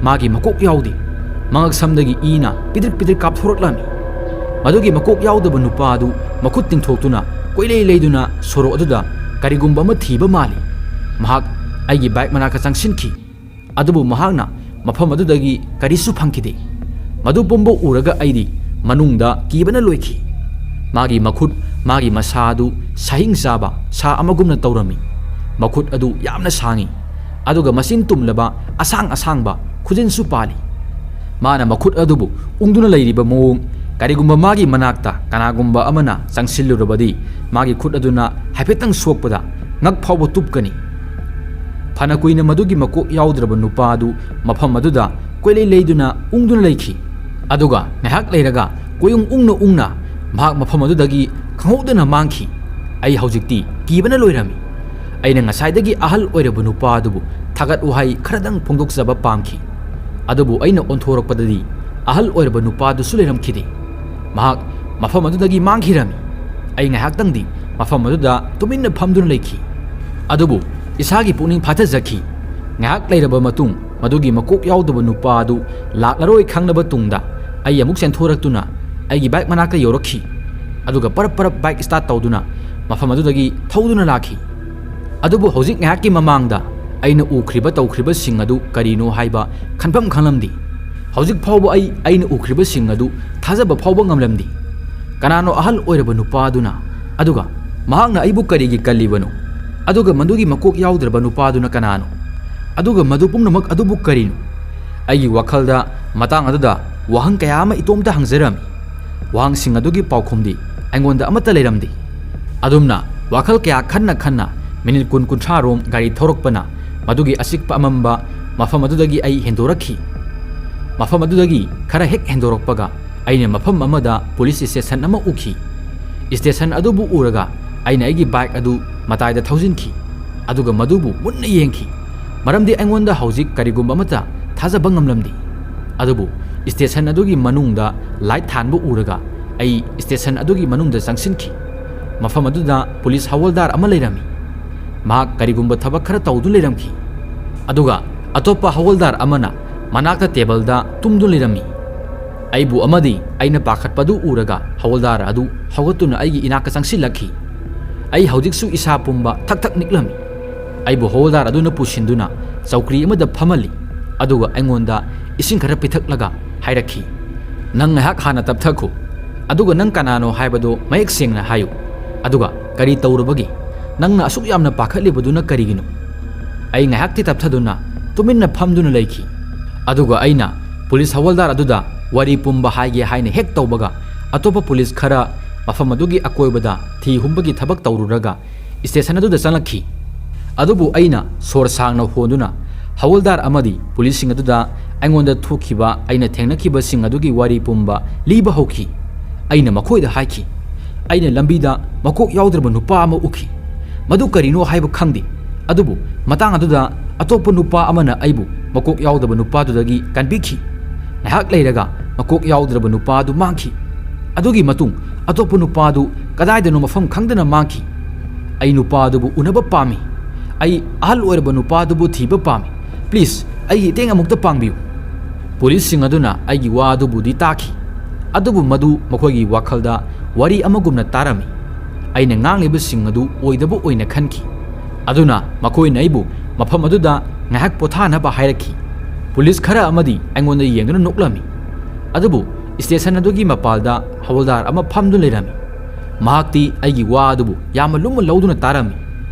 ꯃꯥꯒꯤ ꯃꯀꯣꯛ ꯌꯥꯎꯗꯦ꯫ ꯃꯉꯛꯁꯝꯗꯒꯤ ꯏꯅ ꯄꯤꯗ꯭ꯔꯤꯛ ꯄꯤꯗ꯭ꯔꯤꯛ ꯀꯥꯞꯊꯣꯔꯛꯂꯝꯃꯤ꯫ ꯃꯗꯨꯒꯤ ꯃꯀꯣꯛ ꯌꯥꯎꯗꯕ ꯅꯨꯄꯥ ꯑꯗꯨ ꯃꯈꯨꯠ ꯇꯤꯡꯊꯣꯛꯇꯨꯅ ꯀꯣꯏꯂꯩ ꯂꯩꯗꯨꯅ ꯁꯣꯔꯣꯛ ꯑꯗꯨꯗ ꯀꯔꯤꯒꯨꯝꯕ ꯑꯃ ꯊꯤꯕ ꯃꯥꯜꯂꯤ꯫ ꯃꯍꯥꯛ ꯑꯩꯒꯤ ꯕꯥꯏꯛ ꯃꯅꯥꯛꯇ ꯆꯪꯁꯤꯟꯈꯤ꯫ ꯑꯗꯨꯕꯨ ꯃꯍꯥꯛꯅ ꯃꯐꯝ ꯑꯗꯨꯗꯒꯤ ꯀꯔꯤꯁꯨ ꯐꯪꯈꯤꯗꯦ꯫ ꯃꯗꯨ ꯄꯨꯝꯕ ꯎꯔꯒ ꯑꯩꯗꯤ ꯃꯅꯨꯡꯗ ꯀꯤꯕꯅ ꯂꯣꯏꯈꯤ꯫ ꯃꯥꯒꯤ ꯃꯈꯨꯠ, ꯃꯥꯒꯤ ꯃꯁꯥ ꯑꯗꯨ ꯁꯥꯍꯤꯡ ꯆꯥꯕ ꯁꯥ ꯑꯃꯒꯨꯝꯅ ꯇꯧꯔꯝꯃꯤ꯫ ꯃꯈꯨꯠ ꯑꯗꯨ ꯌꯥꯝꯅ ꯁꯥꯡꯏ, ꯑꯗꯨꯒ ꯃꯆꯤꯟ ꯇꯨꯝꯂꯕ ꯑꯁꯥꯡ ꯑꯁꯥꯡꯕ ꯈꯨꯖꯤꯟꯁꯨ ꯄꯥꯜꯂꯤ꯫ ꯃꯥꯅ ꯃꯈꯨꯠ ꯑꯗꯨꯕꯨ ꯎꯪꯗꯨꯅ ꯂꯩꯔꯤꯕ ꯃꯑꯣꯡ, ꯀꯔꯤꯒꯨꯝꯕ ꯃꯥꯒꯤ ꯃꯅꯥꯛꯇ ꯀꯅꯥꯒꯨꯝꯕ ꯑꯃꯅ ꯆꯪꯁꯤꯜꯂꯨꯔꯕꯗꯤ, ꯃꯥꯒꯤ ꯈꯨꯠ ꯑꯗꯨꯅ ꯍꯥꯏꯐꯦꯠꯇꯪ ꯁꯣꯛꯄꯗ ꯉꯛ ꯐꯥꯎꯕ ꯇꯨꯞꯀꯅꯤ꯫ ꯐꯅ ꯀꯨꯏꯅ ꯃꯗꯨꯒꯤ ꯃꯀꯣꯛ ꯌꯥꯎꯗ꯭ꯔꯕ ꯅꯨꯄꯥ ꯑꯗꯨ ꯃꯐꯝ ꯑꯗꯨꯗ ꯀꯣꯏꯂꯩ ꯂꯩꯗꯨꯅ ꯎꯪꯗꯨꯅ ꯂꯩꯈꯤ꯫ ꯑꯗꯨꯒ ꯉꯥꯏꯍꯥꯛ ꯂꯩꯔꯒ ꯀꯣꯏꯎꯪ ꯎꯪꯅ ꯎꯪꯅ ꯃꯍꯥꯛ ꯃꯐꯝ ꯑꯗꯨꯗꯒꯤ ꯈꯪꯍꯧꯗꯅ ꯃꯥꯡꯈꯤ꯫ ꯑꯩ ꯍꯧꯖꯤꯛꯇꯤ ꯀꯤꯕꯅ ꯂꯣꯏꯔꯝꯃꯤ꯫ ꯑꯩꯅ ꯉꯁꯥꯏꯗꯒꯤ ꯑꯍꯜ ꯑꯣꯏꯔꯕ ꯅꯨꯄꯥ ꯑꯗꯨꯕꯨ ꯊꯥꯒꯠ ꯋꯥꯍꯩ ꯈꯔꯗꯪ ꯐꯣꯡꯗꯣꯛꯆꯕ ꯄꯥꯝꯈꯤ꯫ ꯑꯗꯨꯕꯨ ꯑꯩꯅ ꯑꯣꯟꯊꯣꯔꯛꯄꯗꯗꯤ ꯑꯍꯜ ꯑꯣꯏꯔꯕ ꯅꯨꯄꯥꯗꯨꯁꯨ ꯂꯩꯔꯝꯈꯤꯗꯦ꯫ ꯃꯍꯥꯛ ꯃꯐꯝ ꯑꯗꯨꯗꯒꯤ ꯃꯥꯡꯈꯤꯔꯝꯃꯤ꯫ ꯑꯩ ꯉꯥꯏꯍꯥꯛꯇꯪꯗꯤ ꯃꯐꯝ ꯑꯗꯨꯗ ꯇꯨꯃꯤꯟꯅ ꯐꯝꯗꯨꯅ ꯂꯩꯈꯤ꯫ ꯑꯗꯨꯕꯨ ꯏꯁꯥꯒꯤ ꯄꯨꯛꯅꯤꯡ ꯐꯥꯊꯖꯈꯤ꯫ ꯉꯥꯏꯍꯥꯛ ꯂꯩꯔꯕ ꯃꯇꯨꯡ ꯃꯗꯨꯒꯤ ꯃꯀꯣꯛ ꯌꯥꯎꯗꯕ ꯅꯨꯄꯥ ꯑꯗꯨ ꯂꯥꯛꯂꯔꯣꯏ ꯈꯪꯂꯕ ꯇꯨꯡꯗ ꯑꯩ ꯑꯃꯨꯛ ꯆꯦꯟꯊꯣꯔꯛꯇꯨꯅ ꯑꯩꯒꯤ ꯕꯥꯏꯛ ꯃꯅꯥꯛꯇ ꯌꯧꯔꯛꯈꯤ꯫ ꯑꯗꯨꯒ ꯄꯔꯞ ꯄꯔꯞ ꯕꯥꯏꯛ ꯁ꯭ꯇꯥꯔꯠ ꯇꯧꯗꯨꯅ ꯃꯐꯝ ꯑꯗꯨꯗꯒꯤ ꯊꯧꯗꯨꯅ ꯂꯥꯛꯈꯤ꯫ ꯑꯗꯨꯕꯨ ꯍꯧꯖꯤꯛ ꯉꯥꯏꯍꯥꯛꯀꯤ ꯃꯃꯥꯡꯗ ꯑꯩꯅ ꯎꯈ꯭ꯔꯤꯕ ꯇꯧꯈ꯭ꯔꯤꯕꯁꯤꯡ ꯑꯗꯨ ꯀꯔꯤꯅꯣ ꯍꯥꯏꯕ ꯈꯟꯐꯝ ꯈꯪꯂꯝꯗꯦ꯫ ꯍꯧꯖꯤꯛ ꯐꯥꯎꯕ ꯑꯩ ꯑꯩꯅ ꯎꯈ꯭ꯔꯤꯕꯁꯤꯡ ꯑꯗꯨ ꯊꯥꯖꯕ ꯐꯥꯎꯕ ꯉꯝꯂꯝꯗꯦ꯫ ꯀꯅꯥꯅꯣ ꯑꯍꯜ ꯑꯣꯏꯔꯕ ꯅꯨꯄꯥ ꯑꯗꯨꯅ? ꯑꯗꯨꯒ ꯃꯍꯥꯛꯅ ꯑꯩꯕꯨ ꯀꯔꯤꯒꯤ ꯀꯜꯂꯤꯕꯅꯣ? ꯑꯗꯨꯒ ꯃꯗꯨꯒꯤ ꯃꯀꯣꯛ ꯌꯥꯎꯗ꯭ꯔꯕ ꯅꯨꯄꯥ ꯑꯗꯨꯅ ꯀꯅꯥꯅꯣ? ꯑꯗꯨꯒ ꯃꯗꯨ ꯄꯨꯝꯅꯃꯛ ꯑꯗꯨꯕꯨ ꯀꯔꯤꯅꯣ? ꯑꯩꯒꯤ ꯋꯥꯈꯜꯗ ꯃꯇꯥꯡ ꯑꯗꯨꯗ ꯋꯥꯍꯪ ꯀꯌꯥ ꯑꯃ ꯏꯇꯣꯝꯇ ꯍꯪꯖꯔꯝꯃꯤ꯫ ꯋꯥꯍꯪꯁꯤꯡ ꯑꯗꯨꯒꯤ ꯄꯥꯎꯈꯨꯝꯗꯤ ꯑꯩꯉꯣꯟꯗ ꯑꯃꯠꯇ ꯂꯩꯔꯝꯗꯦ꯫ ꯑꯗꯨꯝꯅ ꯋꯥꯈꯜ ꯀꯌꯥ ꯈꯟꯅ ꯈꯟꯅ ꯃꯤꯅꯤꯠ ꯀꯨꯟ ꯀꯨꯟꯊ꯭ꯔꯥ ꯔꯣꯝ ꯒꯥꯔꯤ ꯊꯧꯔꯛꯄꯅ ꯃꯗꯨꯒꯤ ꯑꯆꯤꯛꯄ ꯑꯃꯝꯕ ꯃꯐꯝ ꯑꯗꯨꯗꯒꯤ ꯑꯩ ꯍꯦꯟꯗꯣꯔꯛꯈꯤ꯫ ꯃꯐꯝ ꯑꯗꯨꯗꯒꯤ ꯈꯔ ꯍꯦꯛ ꯍꯦꯟꯗꯣꯔꯛꯄꯒ ꯑꯩꯅ ꯃꯐꯝ ꯑꯃꯗ ꯄꯨꯂꯤꯁ ꯁ꯭ꯇꯦꯁꯟ ꯑꯃ ꯎꯈꯤ꯫ ꯁ꯭ꯇꯦꯁꯟ ꯑꯗꯨꯕꯨ ꯎꯔꯒ ꯑꯩꯅ ꯑꯩꯒꯤ ꯕꯥꯏꯛ ꯑꯗꯨ ꯃꯇꯥꯏꯗ ꯊꯧꯖꯤꯟꯈꯤ, ꯑꯗꯨꯒ ꯃꯗꯨꯕꯨ ꯃꯨꯟꯅ ꯌꯦꯡꯈꯤ, ꯃꯔꯝꯗꯤ ꯑꯩꯉꯣꯟꯗ ꯍꯧꯖꯤꯛ ꯀꯔꯤꯒꯨꯝꯕ ꯑꯃꯠꯇ ꯊꯥꯖꯕ ꯉꯝꯂꯝꯗꯦ꯫ ꯑꯗꯨꯕꯨ ꯁ꯭ꯇꯦꯁꯟ ꯑꯗꯨꯒꯤ ꯃꯅꯨꯡꯗ ꯂꯥꯏꯠ ꯊꯥꯟꯕ ꯎꯔꯒ ꯑꯩ ꯁ꯭ꯇꯦꯁꯟ ꯑꯗꯨꯒꯤ ꯃꯅꯨꯡꯗ ꯆꯪꯁꯤꯟꯈꯤ꯫ ꯃꯐꯝ ꯑꯗꯨꯗ ꯄꯨꯂꯤꯁ ꯍꯋꯜꯗꯥꯔ ꯑꯃ ꯂꯩꯔꯝꯃꯤ꯫ ꯃꯍꯥꯛ ꯀꯔꯤꯒꯨꯝꯕ ꯊꯕꯛ ꯈꯔ ꯇꯧꯗꯨꯅ ꯂꯩꯔꯝꯈꯤ꯫ ꯑꯗꯨꯒ ꯑꯇꯣꯞꯄ ꯍꯋꯜꯗꯥꯔ ꯑꯃꯅ ꯃꯅꯥꯛꯇ ꯇꯦꯕꯜꯗ ꯇꯨꯝꯗꯨꯅ ꯂꯩꯔꯝꯃꯤ꯫ ꯑꯩꯕꯨ ꯑꯃꯗꯤ ꯑꯩꯅ ꯄꯥꯈꯠꯄꯗꯨ ꯎꯔꯒ ꯍꯋꯜꯗꯥꯔ ꯑꯗꯨ ꯍꯧꯒꯠꯇꯨꯅ ꯑꯩꯒꯤ ꯏꯅꯥꯛꯇ ꯆꯪꯁꯤꯜꯂꯛꯈꯤ꯫ ꯑꯩ ꯍꯧꯖꯤꯛꯁꯨ ꯏꯁꯥ ꯄꯨꯝꯕ ꯊꯛ ꯊꯛ ꯅꯤꯛꯂꯝꯃꯤ꯫ ꯑꯩꯕꯨ ꯍꯋꯜꯗꯥꯔ ꯑꯗꯨꯅ ꯄꯨꯁꯤꯟꯗꯨꯅ ꯆꯧꯀ꯭ꯔꯤ ꯑꯃꯗ ꯐꯝꯍꯜꯂꯤ, ꯑꯗꯨꯒ ꯑꯩꯉꯣꯟꯗ ꯏꯁꯤꯡ ꯈꯔ ꯄꯤꯊꯛꯂꯒ ꯍꯥꯏꯔꯛꯈꯤ, "ꯅꯪ ꯉꯥꯏꯍꯥꯛ ꯍꯥꯟꯅ ꯇꯞꯊꯈꯣ, ꯑꯗꯨꯒ ꯅꯪ ꯀꯅꯥꯅꯣ ꯍꯥꯏꯕꯗꯨ ꯃꯌꯦꯛ ꯁꯦꯡꯅ ꯍꯥꯏꯌꯨ꯫ ꯑꯗꯨꯒ ꯀꯔꯤ ꯇꯧꯔꯨꯕꯒꯤ ꯅꯪꯅ ꯑꯁꯨꯛ ꯌꯥꯝꯅ ꯄꯥꯈꯠꯂꯤꯕꯗꯨꯅ ꯀꯔꯤꯒꯤꯅꯣ?" ꯑꯩ ꯉꯥꯏꯍꯥꯛꯇꯤ ꯇꯞꯊꯗꯨꯅ ꯇꯨꯃꯤꯟꯅ ꯐꯝꯗꯨꯅ ꯂꯩꯈꯤ꯫ ꯑꯗꯨꯒ ꯑꯩꯅ ꯄꯨꯂꯤꯁ ꯍꯋꯜꯗꯥꯔ ꯑꯗꯨꯗ ꯋꯥꯔꯤ ꯄꯨꯝꯕ ꯍꯥꯏꯒꯦ ꯍꯥꯏꯅ ꯍꯦꯛ ꯇꯧꯕꯒ, ꯑꯇꯣꯞꯄ ꯄꯨꯂꯤꯁ ꯈꯔ ꯃꯐꯝ ꯑꯗꯨꯒꯤ ꯑꯀꯣꯏꯕꯗ ꯊꯤ ꯍꯨꯝꯕꯒꯤ ꯊꯕꯛ ꯇꯧꯔꯨꯔꯒ ꯁ꯭ꯇꯦꯁꯟ ꯑꯗꯨꯗ ꯆꯪꯂꯛꯈꯤ꯫ ꯑꯗꯨꯕꯨ ꯑꯩꯅ ꯁꯣꯔ ꯁꯥꯡꯅ ꯍꯣꯟꯗꯨꯅ ꯍꯋꯜꯗꯥꯔ ꯑꯃꯗꯤ ꯄꯨꯂꯤꯁꯁꯤꯡ ꯑꯗꯨꯗ ꯑꯩꯉꯣꯟꯗ ꯊꯣꯛꯈꯤꯕ, ꯑꯩꯅ ꯊꯦꯡꯅꯈꯤꯕꯁꯤꯡ ꯑꯗꯨꯒꯤ ꯋꯥꯔꯤ ꯄꯨꯝꯕ ꯂꯤꯕ ꯍꯧꯈꯤ꯫ ꯑꯩꯅ ꯃꯈꯣꯏꯗ ꯍꯥꯏꯈꯤ, "ꯑꯩꯅ ꯂꯝꯕꯤꯗ ꯃꯀꯣꯛ ꯌꯥꯎꯗ꯭ꯔꯕ ꯅꯨꯄꯥ ꯑꯃ ꯎꯈꯤ꯫ ꯃꯗꯨ ꯀꯔꯤꯅꯣ ꯍꯥꯏꯕ ꯈꯪꯗꯦ꯫ ꯑꯗꯨꯕꯨ ꯃꯇꯥꯡ ꯑꯗꯨꯗ ꯑꯇꯣꯞꯄ ꯅꯨꯄꯥ ꯑꯃꯅ ꯑꯩꯕꯨ ꯃꯀꯣꯛ ꯌꯥꯎꯗꯕ ꯅꯨꯄꯥꯗꯨꯗꯒꯤ ꯀꯟꯕꯤꯈꯤ꯫ ꯉꯥꯏꯍꯥꯛ ꯂꯩꯔꯒ ꯃꯀꯣꯛ ꯌꯥꯎꯗ꯭ꯔꯕ ꯅꯨꯄꯥ ꯑꯗꯨ ꯃꯥꯡꯈꯤ"꯫ ꯑꯗꯨꯒꯤ ꯃꯇꯨꯡ ꯑꯇꯣꯞꯄ ꯅꯨꯄꯥꯗꯨ ꯀꯗꯥꯏꯗꯅꯣ ꯃꯐꯝ ꯈꯪꯗꯅ ꯃꯥꯡꯈꯤ꯫ ꯑꯩ ꯅꯨꯄꯥꯗꯨꯕꯨ ꯎꯅꯕ ꯄꯥꯝꯃꯤ꯫ ꯑꯩ ꯑꯍꯜ ꯑꯣꯏꯔꯕ ꯅꯨꯄꯥꯗꯨꯕꯨ ꯊꯤꯕ ꯄꯥꯝꯃꯤ꯫ ꯄ꯭ꯂꯤꯖ, ꯑꯩꯒꯤ ꯏꯇꯦꯡ ꯑꯃꯨꯛꯇ ꯄꯥꯡꯕꯤꯌꯨ꯫ ꯄꯨꯂꯤꯁꯁꯤꯡ ꯑꯗꯨꯅ ꯑꯩꯒꯤ ꯋꯥ ꯑꯗꯨꯕꯨꯗꯤ ꯇꯥꯈꯤ, ꯑꯗꯨꯕꯨ ꯃꯗꯨ ꯃꯈꯣꯏꯒꯤ ꯋꯥꯈꯜꯗ ꯋꯥꯔꯤ ꯑꯃꯒꯨꯝꯅ ꯇꯥꯔꯝꯃꯤ꯫ ꯑꯩꯅ ꯉꯥꯡꯂꯤꯕꯁꯤꯡ ꯑꯗꯨ ꯑꯣꯏꯗꯕ ꯑꯣꯏꯅ ꯈꯟꯈꯤ꯫ ꯑꯗꯨꯅ ꯃꯈꯣꯏꯅ ꯑꯩꯕꯨ ꯃꯐꯝ ꯑꯗꯨꯗ ꯉꯥꯏꯍꯥꯛ ꯄꯣꯊꯥꯅꯕ ꯍꯥꯏꯔꯛꯈꯤ꯫ ꯄꯨꯂꯤꯁ ꯈꯔ ꯑꯃꯗꯤ ꯑꯩꯉꯣꯟꯗ ꯌꯦꯡꯗꯨꯅ ꯅꯣꯛꯂꯝꯃꯤ꯫ ꯑꯗꯨꯕꯨ ꯁ꯭ꯇꯦꯁꯟ ꯑꯗꯨꯒꯤ ꯃꯄꯥꯜꯗ ꯍꯋꯜꯗꯥꯔ ꯑꯃ ꯐꯝꯗꯨꯅ ꯂꯩꯔꯝꯃꯤ꯫ ꯃꯍꯥꯛꯇꯤ ꯑꯩꯒꯤ ꯋꯥ ꯑꯗꯨꯕꯨ ꯌꯥꯝꯅ ꯂꯨꯝꯅ ꯂꯧꯗꯨꯅ ꯇꯥꯔꯝꯃꯤ꯫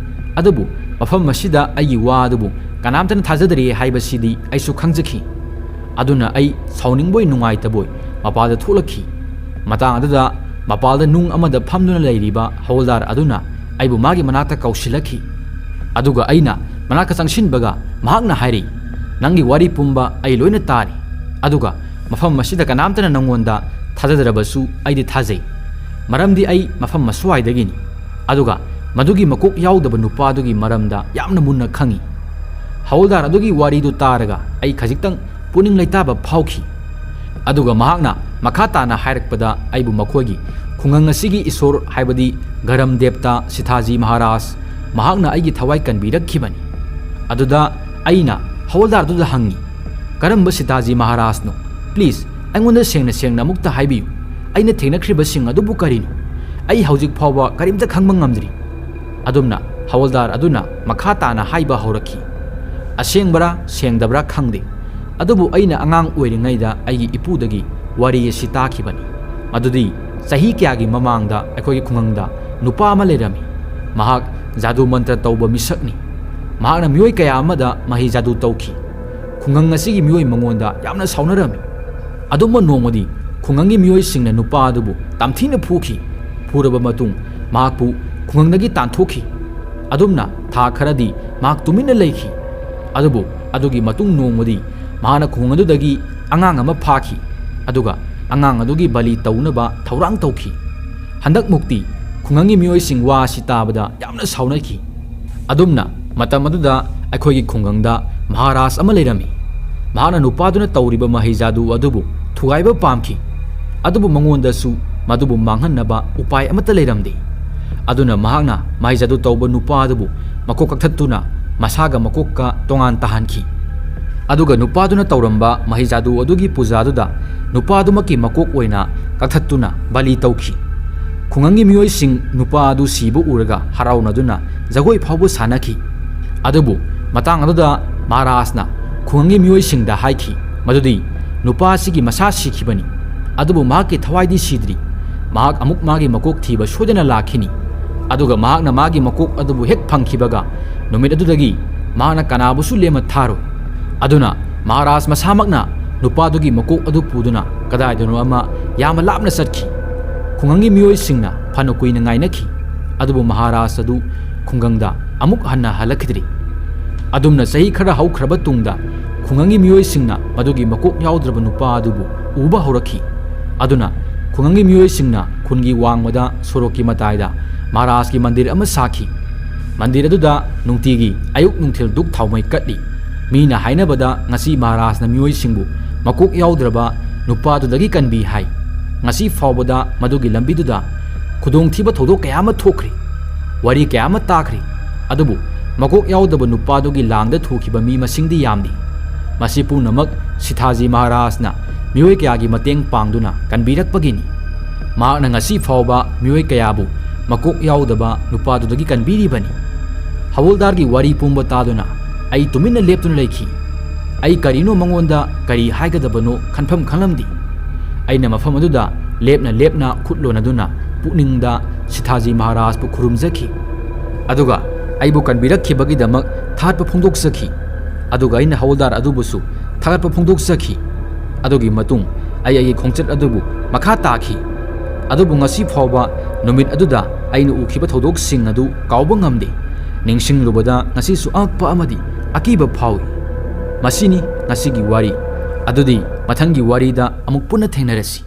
ꯑꯗꯨꯕꯨ ꯃꯐꯝ ꯑꯁꯤꯗ ꯑꯩꯒꯤ ꯋꯥ ꯑꯗꯨꯕꯨ ꯀꯅꯥꯝꯇꯅ ꯊꯥꯖꯗꯔꯦ ꯍꯥꯏꯕꯁꯤꯗꯤ ꯑꯩꯁꯨ ꯈꯪꯖꯈꯤ꯫ ꯑꯗꯨꯅ ꯑꯩ ꯁꯥꯎꯅꯤꯡꯕꯣꯏ ꯅꯨꯡꯉꯥꯏꯇꯕꯣꯏ ꯃꯄꯥꯜꯗ ꯊꯣꯛꯂꯛꯈꯤ꯫ ꯃꯇꯥꯡ ꯑꯗꯨꯗ ꯃꯄꯥꯜꯗ ꯅꯨꯡ ꯑꯃꯗ ꯐꯝꯗꯨꯅ ꯂꯩꯔꯤꯕ ꯍꯋꯜꯗꯥꯔ ꯑꯗꯨꯅ ꯑꯩꯕꯨ ꯃꯥꯒꯤ ꯃꯅꯥꯛꯇ ꯀꯧꯁꯤꯜꯂꯛꯈꯤ꯫ ꯑꯗꯨꯒ ꯑꯩꯅ ꯃꯅꯥꯛꯇ ꯆꯪꯁꯤꯟꯕꯒ ꯃꯍꯥꯛꯅ ꯍꯥꯏꯔꯤ, "ꯅꯪꯒꯤ ꯋꯥꯔꯤ ꯄꯨꯝꯕ ꯑꯩ ꯂꯣꯏꯅ ꯇꯥꯔꯤ꯫ ꯑꯗꯨꯒ ꯃꯐꯝ ꯑꯁꯤꯗ ꯀꯅꯥꯝꯇꯅ ꯅꯪꯉꯣꯟꯗ ꯊꯥꯖꯗ꯭ꯔꯕꯁꯨ ꯑꯩꯗꯤ ꯊꯥꯖꯩ꯫ ꯃꯔꯝꯗꯤ ꯑꯩ ꯃꯐꯝ ꯑꯁ꯭ꯋꯥꯏꯗꯒꯤꯅꯤ꯫ ꯑꯗꯨꯒ ꯃꯗꯨꯒꯤ ꯃꯀꯣꯛ ꯌꯥꯎꯗꯕ ꯅꯨꯄꯥꯗꯨꯒꯤ ꯃꯔꯝꯗ ꯌꯥꯝꯅ ꯃꯨꯟꯅ ꯈꯪꯏ꯫" ꯍꯋꯜꯗꯥꯔ ꯑꯗꯨꯒꯤ ꯋꯥꯔꯤꯗꯨ ꯇꯥꯔꯒ ꯑꯩ ꯈꯖꯤꯛꯇꯪ ꯄꯨꯛꯅꯤꯡ ꯂꯩꯇꯥꯕ ꯐꯥꯎꯈꯤ꯫ ꯑꯗꯨꯒ ꯃꯍꯥꯛꯅ ꯃꯈꯥ ꯇꯥꯅ ꯍꯥꯏꯔꯛꯄꯗ ꯑꯩꯕꯨ ꯃꯈꯣꯏꯒꯤ ꯈꯨꯡꯒꯪ ꯑꯁꯤꯒꯤ ꯏꯁꯣꯔ, ꯍꯥꯏꯕꯗꯤ ꯒꯔꯝ ꯗꯦꯕꯇꯥ ꯁꯤꯊꯥꯖꯤ ꯃꯍꯥꯔꯥꯖ, ꯃꯍꯥꯛꯅ ꯑꯩꯒꯤ ꯊꯋꯥꯏ ꯀꯟꯕꯤꯔꯛꯈꯤꯕꯅꯤ꯫ ꯑꯗꯨꯗ ꯑꯩꯅ ꯍꯋꯜꯗꯥꯔꯗꯨꯗ ꯍꯪꯉꯤ, "ꯀꯔꯝꯕ ꯁꯤꯊꯥꯖꯤ ꯃꯍꯥꯔꯥꯖꯅꯣ? ꯄ꯭ꯂꯤꯖ, ꯑꯩꯉꯣꯟꯗ ꯁꯦꯡꯅ ꯁꯦꯡꯅ ꯑꯃꯨꯛꯇ ꯍꯥꯏꯕꯤꯌꯨ꯫ ꯑꯩꯅ ꯊꯦꯡꯅꯈ꯭ꯔꯤꯕꯁꯤꯡ ꯑꯗꯨꯕꯨ ꯀꯔꯤꯅꯣ? ꯑꯩ ꯍꯧꯖꯤꯛ ꯐꯥꯎꯕ ꯀꯔꯤꯝꯇ ꯈꯪꯕ ꯉꯝꯗ꯭ꯔꯤ꯫" ꯑꯗꯨꯝꯅ ꯍꯋꯜꯗꯥꯔ ꯑꯗꯨꯅ ꯃꯈꯥ ꯇꯥꯅ ꯍꯥꯏꯕ ꯍꯧꯔꯛꯈꯤ꯫ ꯑꯁꯦꯡꯕꯔꯥ ꯁꯦꯡꯗꯕ꯭ꯔꯥ ꯈꯪꯗꯦ, ꯑꯗꯨꯕꯨ ꯑꯩꯅ ꯑꯉꯥꯡ ꯑꯣꯏꯔꯤꯉꯩꯗ ꯑꯩꯒꯤ ꯏꯄꯨꯗꯒꯤ ꯋꯥꯔꯤ ꯑꯁꯤ ꯇꯥꯈꯤꯕꯅꯤ꯫ ꯃꯗꯨꯗꯤ ꯆꯍꯤ ꯀꯌꯥꯒꯤ ꯃꯃꯥꯡꯗ ꯑꯩꯈꯣꯏꯒꯤ ꯈꯨꯡꯒꯪꯗ ꯅꯨꯄꯥ ꯑꯃ ꯂꯩꯔꯝꯃꯤ꯫ ꯃꯍꯥꯛ ꯖꯥꯗꯨ ꯃꯟꯇ꯭ꯔ ꯇꯧꯕ ꯃꯤꯁꯛꯅꯤ꯫ ꯃꯍꯥꯛꯅ ꯃꯤꯑꯣꯏ ꯀꯌꯥ ꯑꯃꯗ ꯃꯍꯩ ꯖꯥꯗꯨ ꯇꯧꯈꯤ꯫ ꯈꯨꯡꯒꯪ ꯑꯁꯤꯒꯤ ꯃꯤꯑꯣꯏ ꯃꯉꯣꯟꯗ ꯌꯥꯝꯅ ꯁꯥꯎꯅꯔꯝꯃꯤ꯫ ꯑꯗꯨꯝꯕ ꯅꯣꯡꯃꯗꯤ ꯈꯨꯡꯒꯪꯒꯤ ꯃꯤꯑꯣꯏꯁꯤꯡꯅ ꯅꯨꯄꯥ ꯑꯗꯨꯕꯨ ꯇꯝꯊꯤꯅ ꯐꯨꯈꯤ꯫ ꯐꯨꯔꯕ ꯃꯇꯨꯡ ꯃꯍꯥꯛꯄꯨ ꯈꯨꯡꯒꯪꯗꯒꯤ ꯇꯥꯟꯊꯣꯛꯈꯤ꯫ ꯑꯗꯨꯝꯅ ꯊꯥ ꯈꯔꯗꯤ ꯃꯍꯥꯛ ꯇꯨꯃꯤꯟꯅ ꯂꯩꯈꯤ꯫ ꯑꯗꯨꯕꯨ ꯑꯗꯨꯒꯤ ꯃꯇꯨꯡ ꯅꯣꯡꯃꯗꯤ ꯃꯍꯥꯛꯅ ꯈꯨꯡꯒꯪ ꯑꯗꯨꯗꯒꯤ ꯑꯉꯥꯡ ꯑꯃ ꯐꯥꯈꯤ꯫ ꯑꯗꯨꯒ ꯑꯉꯥꯡ ꯑꯗꯨꯒꯤ ꯕꯂꯤ ꯇꯧꯅꯕ ꯊꯧꯔꯥꯡ ꯇꯧꯈꯤ꯫ ꯍꯟꯗꯛꯃꯨꯛꯇꯤ ꯈꯨꯡꯒꯪꯒꯤ ꯃꯤꯑꯣꯏꯁꯤꯡ ꯋꯥ ꯑꯁꯤ ꯇꯥꯕꯗ ꯌꯥꯝꯅ ꯁꯥꯎꯅꯈꯤ꯫ ꯑꯗꯨꯝꯅ ꯃꯇꯝ ꯑꯗꯨꯗ ꯑꯩꯈꯣꯏꯒꯤ ꯈꯨꯡꯒꯪꯗ ꯃꯍꯥꯔꯥꯖ ꯑꯃ ꯂꯩꯔꯝꯃꯤ꯫ ꯃꯍꯥꯛꯅ ꯅꯨꯄꯥꯗꯨꯅ ꯇꯧꯔꯤꯕ ꯃꯍꯩ ꯖꯥꯗꯨ ꯑꯗꯨꯕꯨ ꯊꯨꯒꯥꯏꯕ ꯄꯥꯝꯈꯤ꯫ ꯑꯗꯨꯕꯨ ꯃꯉꯣꯟꯗꯁꯨ ꯃꯗꯨꯕꯨ ꯃꯥꯡꯍꯟꯅꯕ ꯎꯄꯥꯏ ꯑꯃꯠꯇ ꯂꯩꯔꯝꯗꯦ꯫ ꯑꯗꯨꯅ ꯃꯍꯥꯛꯅ ꯃꯍꯩ ꯖꯥꯗꯨ ꯇꯧꯕ ꯅꯨꯄꯥ ꯑꯗꯨꯕꯨ ꯃꯀꯣꯛ ꯀꯛꯊꯠꯇꯨꯅ ꯃꯁꯥꯒ ꯃꯀꯣꯛꯀ ꯇꯣꯉꯥꯟ ꯇꯥꯍꯟꯈꯤ꯫ ꯑꯗꯨꯒ ꯅꯨꯄꯥꯗꯨꯅ ꯇꯧꯔꯝꯕ ꯃꯍꯩ ꯖꯥꯗꯨ ꯑꯗꯨꯒꯤ ꯄꯨꯖꯥꯗꯨꯗ ꯅꯨꯄꯥꯗꯨꯃꯛꯀꯤ ꯃꯀꯣꯛ ꯑꯣꯏꯅ ꯀꯛꯊꯠꯇꯨꯅ ꯕꯂꯤ ꯇꯧꯈꯤ꯫ ꯈꯨꯡꯒꯪꯒꯤ ꯃꯤꯑꯣꯏꯁꯤꯡ ꯅꯨꯄꯥ ꯑꯗꯨ ꯁꯤꯕ ꯎꯔꯒ ꯍꯔꯥꯎꯅꯗꯨꯅ ꯖꯒꯣꯏ ꯐꯥꯎꯕ ꯁꯥꯅꯈꯤ꯫ ꯑꯗꯨꯕꯨ ꯃꯇꯥꯡ ꯑꯗꯨꯗ ꯃꯍꯥꯔꯥꯖꯅ ꯈꯨꯡꯒꯪꯒꯤ ꯃꯤꯑꯣꯏꯁꯤꯡꯗ ꯍꯥꯏꯈꯤ ꯃꯗꯨꯗꯤ ꯅꯨꯄꯥ ꯑꯁꯤꯒꯤ ꯃꯁꯥ ꯁꯤꯈꯤꯕꯅꯤ, ꯑꯗꯨꯕꯨ ꯃꯍꯥꯛꯀꯤ ꯊꯋꯥꯏꯗꯤ ꯁꯤꯗ꯭ꯔꯤ꯫ ꯃꯍꯥꯛ ꯑꯃꯨꯛ ꯃꯥꯒꯤ ꯃꯀꯣꯛ ꯊꯤꯕ ꯁꯣꯏꯗꯅ ꯂꯥꯛꯈꯤꯅꯤ꯫ ꯑꯗꯨꯒ ꯃꯍꯥꯛꯅ ꯃꯥꯒꯤ ꯃꯀꯣꯛ ꯑꯗꯨꯕꯨ ꯍꯦꯛ ꯐꯪꯈꯤꯕꯒ ꯅꯨꯃꯤꯠ ꯑꯗꯨꯗꯒꯤ ꯃꯍꯥꯛꯅ ꯀꯅꯥꯕꯨꯁꯨ ꯂꯦꯝꯅ ꯊꯥꯔꯣꯏ꯫ ꯑꯗꯨꯅ ꯃꯍꯥꯔꯥꯖ ꯃꯁꯥꯃꯛꯅ ꯅꯨꯄꯥꯗꯨꯒꯤ ꯃꯀꯣꯛ ꯑꯗꯨ ꯄꯨꯗꯨꯅ ꯀꯗꯥꯏꯗꯅꯣ ꯑꯃ ꯌꯥꯝꯅ ꯂꯥꯞꯅ ꯆꯠꯈꯤ꯫ ꯈꯨꯡꯒꯪꯒꯤ ꯃꯤꯑꯣꯏꯁꯤꯡꯅ ꯐꯅ ꯀꯨꯏꯅ ꯉꯥꯏꯅꯈꯤ, ꯑꯗꯨꯕꯨ ꯃꯍꯥꯔꯥꯖ ꯑꯗꯨ ꯈꯨꯡꯒꯪꯗ ꯑꯃꯨꯛ ꯍꯟꯅ ꯍꯜꯂꯛꯈꯤꯗ꯭ꯔꯤ꯫ ꯑꯗꯨꯝꯅ ꯆꯍꯤ ꯈꯔ ꯍꯧꯈ꯭ꯔꯕ ꯇꯨꯡꯗ ꯈꯨꯡꯒꯪꯒꯤ ꯃꯤꯑꯣꯏꯁꯤꯡꯅ ꯃꯗꯨꯒꯤ ꯃꯀꯣꯛ ꯌꯥꯎꯗ꯭ꯔꯕ ꯅꯨꯄꯥ ꯑꯗꯨꯕꯨ ꯎꯕ ꯍꯧꯔꯛꯈꯤ꯫ ꯑꯗꯨꯅ ꯈꯨꯡꯒꯪꯒꯤ ꯃꯤꯑꯣꯏꯁꯤꯡꯅ ꯈꯨꯟꯒꯤ ꯋꯥꯡꯃꯗ ꯁꯣꯔꯣꯛꯀꯤ ꯃꯇꯥꯏꯗ ꯃꯍꯥꯔꯥꯖꯀꯤ ꯃꯟꯗꯤꯔ ꯑꯃ ꯁꯥꯈꯤ꯫ ꯃꯟꯗꯤꯔ ꯑꯗꯨꯗ ꯅꯨꯡꯇꯤꯒꯤ ꯑꯌꯨꯛ ꯅꯨꯡꯊꯤꯜ ꯙꯨꯛ ꯊꯥꯎꯃꯩ ꯀꯠꯂꯤ꯫ ꯃꯤꯅ ꯍꯥꯏꯅꯕꯗ ꯉꯁꯤ ꯃꯍꯥꯔꯥꯖꯅ ꯃꯤꯑꯣꯏꯁꯤꯡꯕꯨ ꯃꯀꯣꯛ ꯌꯥꯎꯗ꯭ꯔꯕ ꯅꯨꯄꯥꯗꯨꯗꯒꯤ ꯀꯟꯕꯤ ꯍꯥꯏ꯫ ꯉꯁꯤ ꯐꯥꯎꯕꯗ ꯃꯗꯨꯒꯤ ꯂꯝꯕꯤꯗꯨꯗ ꯈꯨꯗꯣꯡꯊꯤꯕ ꯊꯧꯗꯣꯛ ꯀꯌꯥ ꯑꯃ ꯊꯣꯛꯈ꯭ꯔꯤ꯫ ꯋꯥꯔꯤ ꯀꯌꯥ ꯑꯃ ꯇꯥꯈ꯭ꯔꯤ꯫ ꯑꯗꯨꯕꯨ ꯃꯀꯣꯛ ꯌꯥꯎꯗꯕ ꯅꯨꯄꯥꯗꯨꯒꯤ ꯂꯥꯡꯗ ꯊꯨꯈꯤꯕ ꯃꯤ ꯃꯁꯤꯡꯗꯤ ꯌꯥꯝꯗꯦ꯫ ꯃꯁꯤ ꯄꯨꯝꯅꯃꯛ ꯁꯤꯊꯥꯖꯤ ꯃꯍꯥꯔꯥꯖꯅ ꯃꯤꯑꯣꯏ ꯀꯌꯥꯒꯤ ꯃꯇꯦꯡ ꯄꯥꯡꯗꯨꯅ ꯀꯟꯕꯤꯔꯛꯄꯒꯤꯅꯤ꯫ ꯃꯍꯥꯛꯅ ꯉꯁꯤ ꯐꯥꯎꯕ ꯃꯤꯑꯣꯏ ꯀꯌꯥꯕꯨ ꯃꯀꯣꯛ ꯌꯥꯎꯗꯕ ꯅꯨꯄꯥꯗꯨꯗꯒꯤ ꯀꯟꯕꯤꯔꯤꯕꯅꯤ꯫ ꯍꯋꯜꯗꯥꯔꯒꯤ ꯋꯥꯔꯤ ꯄꯨꯝꯕ ꯇꯥꯗꯨꯅ ꯑꯩ ꯇꯨꯃꯤꯟꯅ ꯂꯦꯞꯇꯨꯅ ꯂꯩꯈꯤ꯫ ꯑꯩ ꯀꯔꯤꯅꯣ ꯃꯉꯣꯟꯗ ꯀꯔꯤ ꯍꯥꯏꯒꯗꯕꯅꯣ ꯈꯟꯐꯝ ꯈꯪꯂꯝꯗꯦ꯫ ꯑꯩꯅ ꯃꯐꯝ ꯑꯗꯨꯗ ꯂꯦꯞꯅ ꯂꯦꯞꯅ ꯈꯨꯠ ꯂꯣꯟꯅꯗꯨꯅ ꯄꯨꯛꯅꯤꯡꯗ ꯁꯤꯊꯥꯖꯤ ꯃꯍꯥꯔꯥꯖꯄꯨ ꯈꯨꯔꯨꯝꯖꯈꯤ꯫ ꯑꯗꯨꯒ ꯑꯩꯕꯨ ꯀꯟꯕꯤꯔꯛꯈꯤꯕꯒꯤꯗꯃꯛ ꯊꯥꯒꯠꯄ ꯐꯣꯡꯗꯣꯛꯆꯈꯤ꯫ ꯑꯗꯨꯒ ꯑꯩꯅ ꯍꯋꯜꯗꯥꯔ ꯑꯗꯨꯕꯨꯁꯨ ꯊꯥꯒꯠꯄ ꯐꯣꯡꯗꯣꯛꯆꯈꯤ꯫ ꯑꯗꯨꯒꯤ ꯃꯇꯨꯡ ꯑꯩ ꯑꯩꯒꯤ ꯈꯣꯡꯆꯠ ꯑꯗꯨꯕꯨ ꯃꯈꯥ ꯇꯥꯈꯤ꯫ ꯑꯗꯨꯕꯨ ꯉꯁꯤ ꯐꯥꯎꯕ ꯅꯨꯃꯤꯠ ꯑꯗꯨꯗ ꯑꯩꯅ ꯎꯈꯤꯕ ꯊꯧꯗꯣꯛꯁꯤꯡ ꯑꯗꯨ ꯀꯥꯎꯕ ꯉꯝꯗꯦ꯫ ꯅꯤꯡꯁꯤꯡꯂꯨꯕꯗ ꯉꯁꯤꯁꯨ ꯑꯉꯛꯄ ꯑꯃꯗꯤ ꯑꯀꯤꯕ ꯐꯥꯎꯏ꯫ ꯃꯁꯤꯅꯤ ꯉꯁꯤꯒꯤ ꯋꯥꯔꯤ꯫ ꯑꯗꯨꯗꯤ ꯃꯊꯪꯒꯤ ꯋꯥꯔꯤꯗ ꯑꯃꯨꯛ ꯄꯨꯟꯅ ꯊꯦꯡꯅꯔꯁꯤ꯫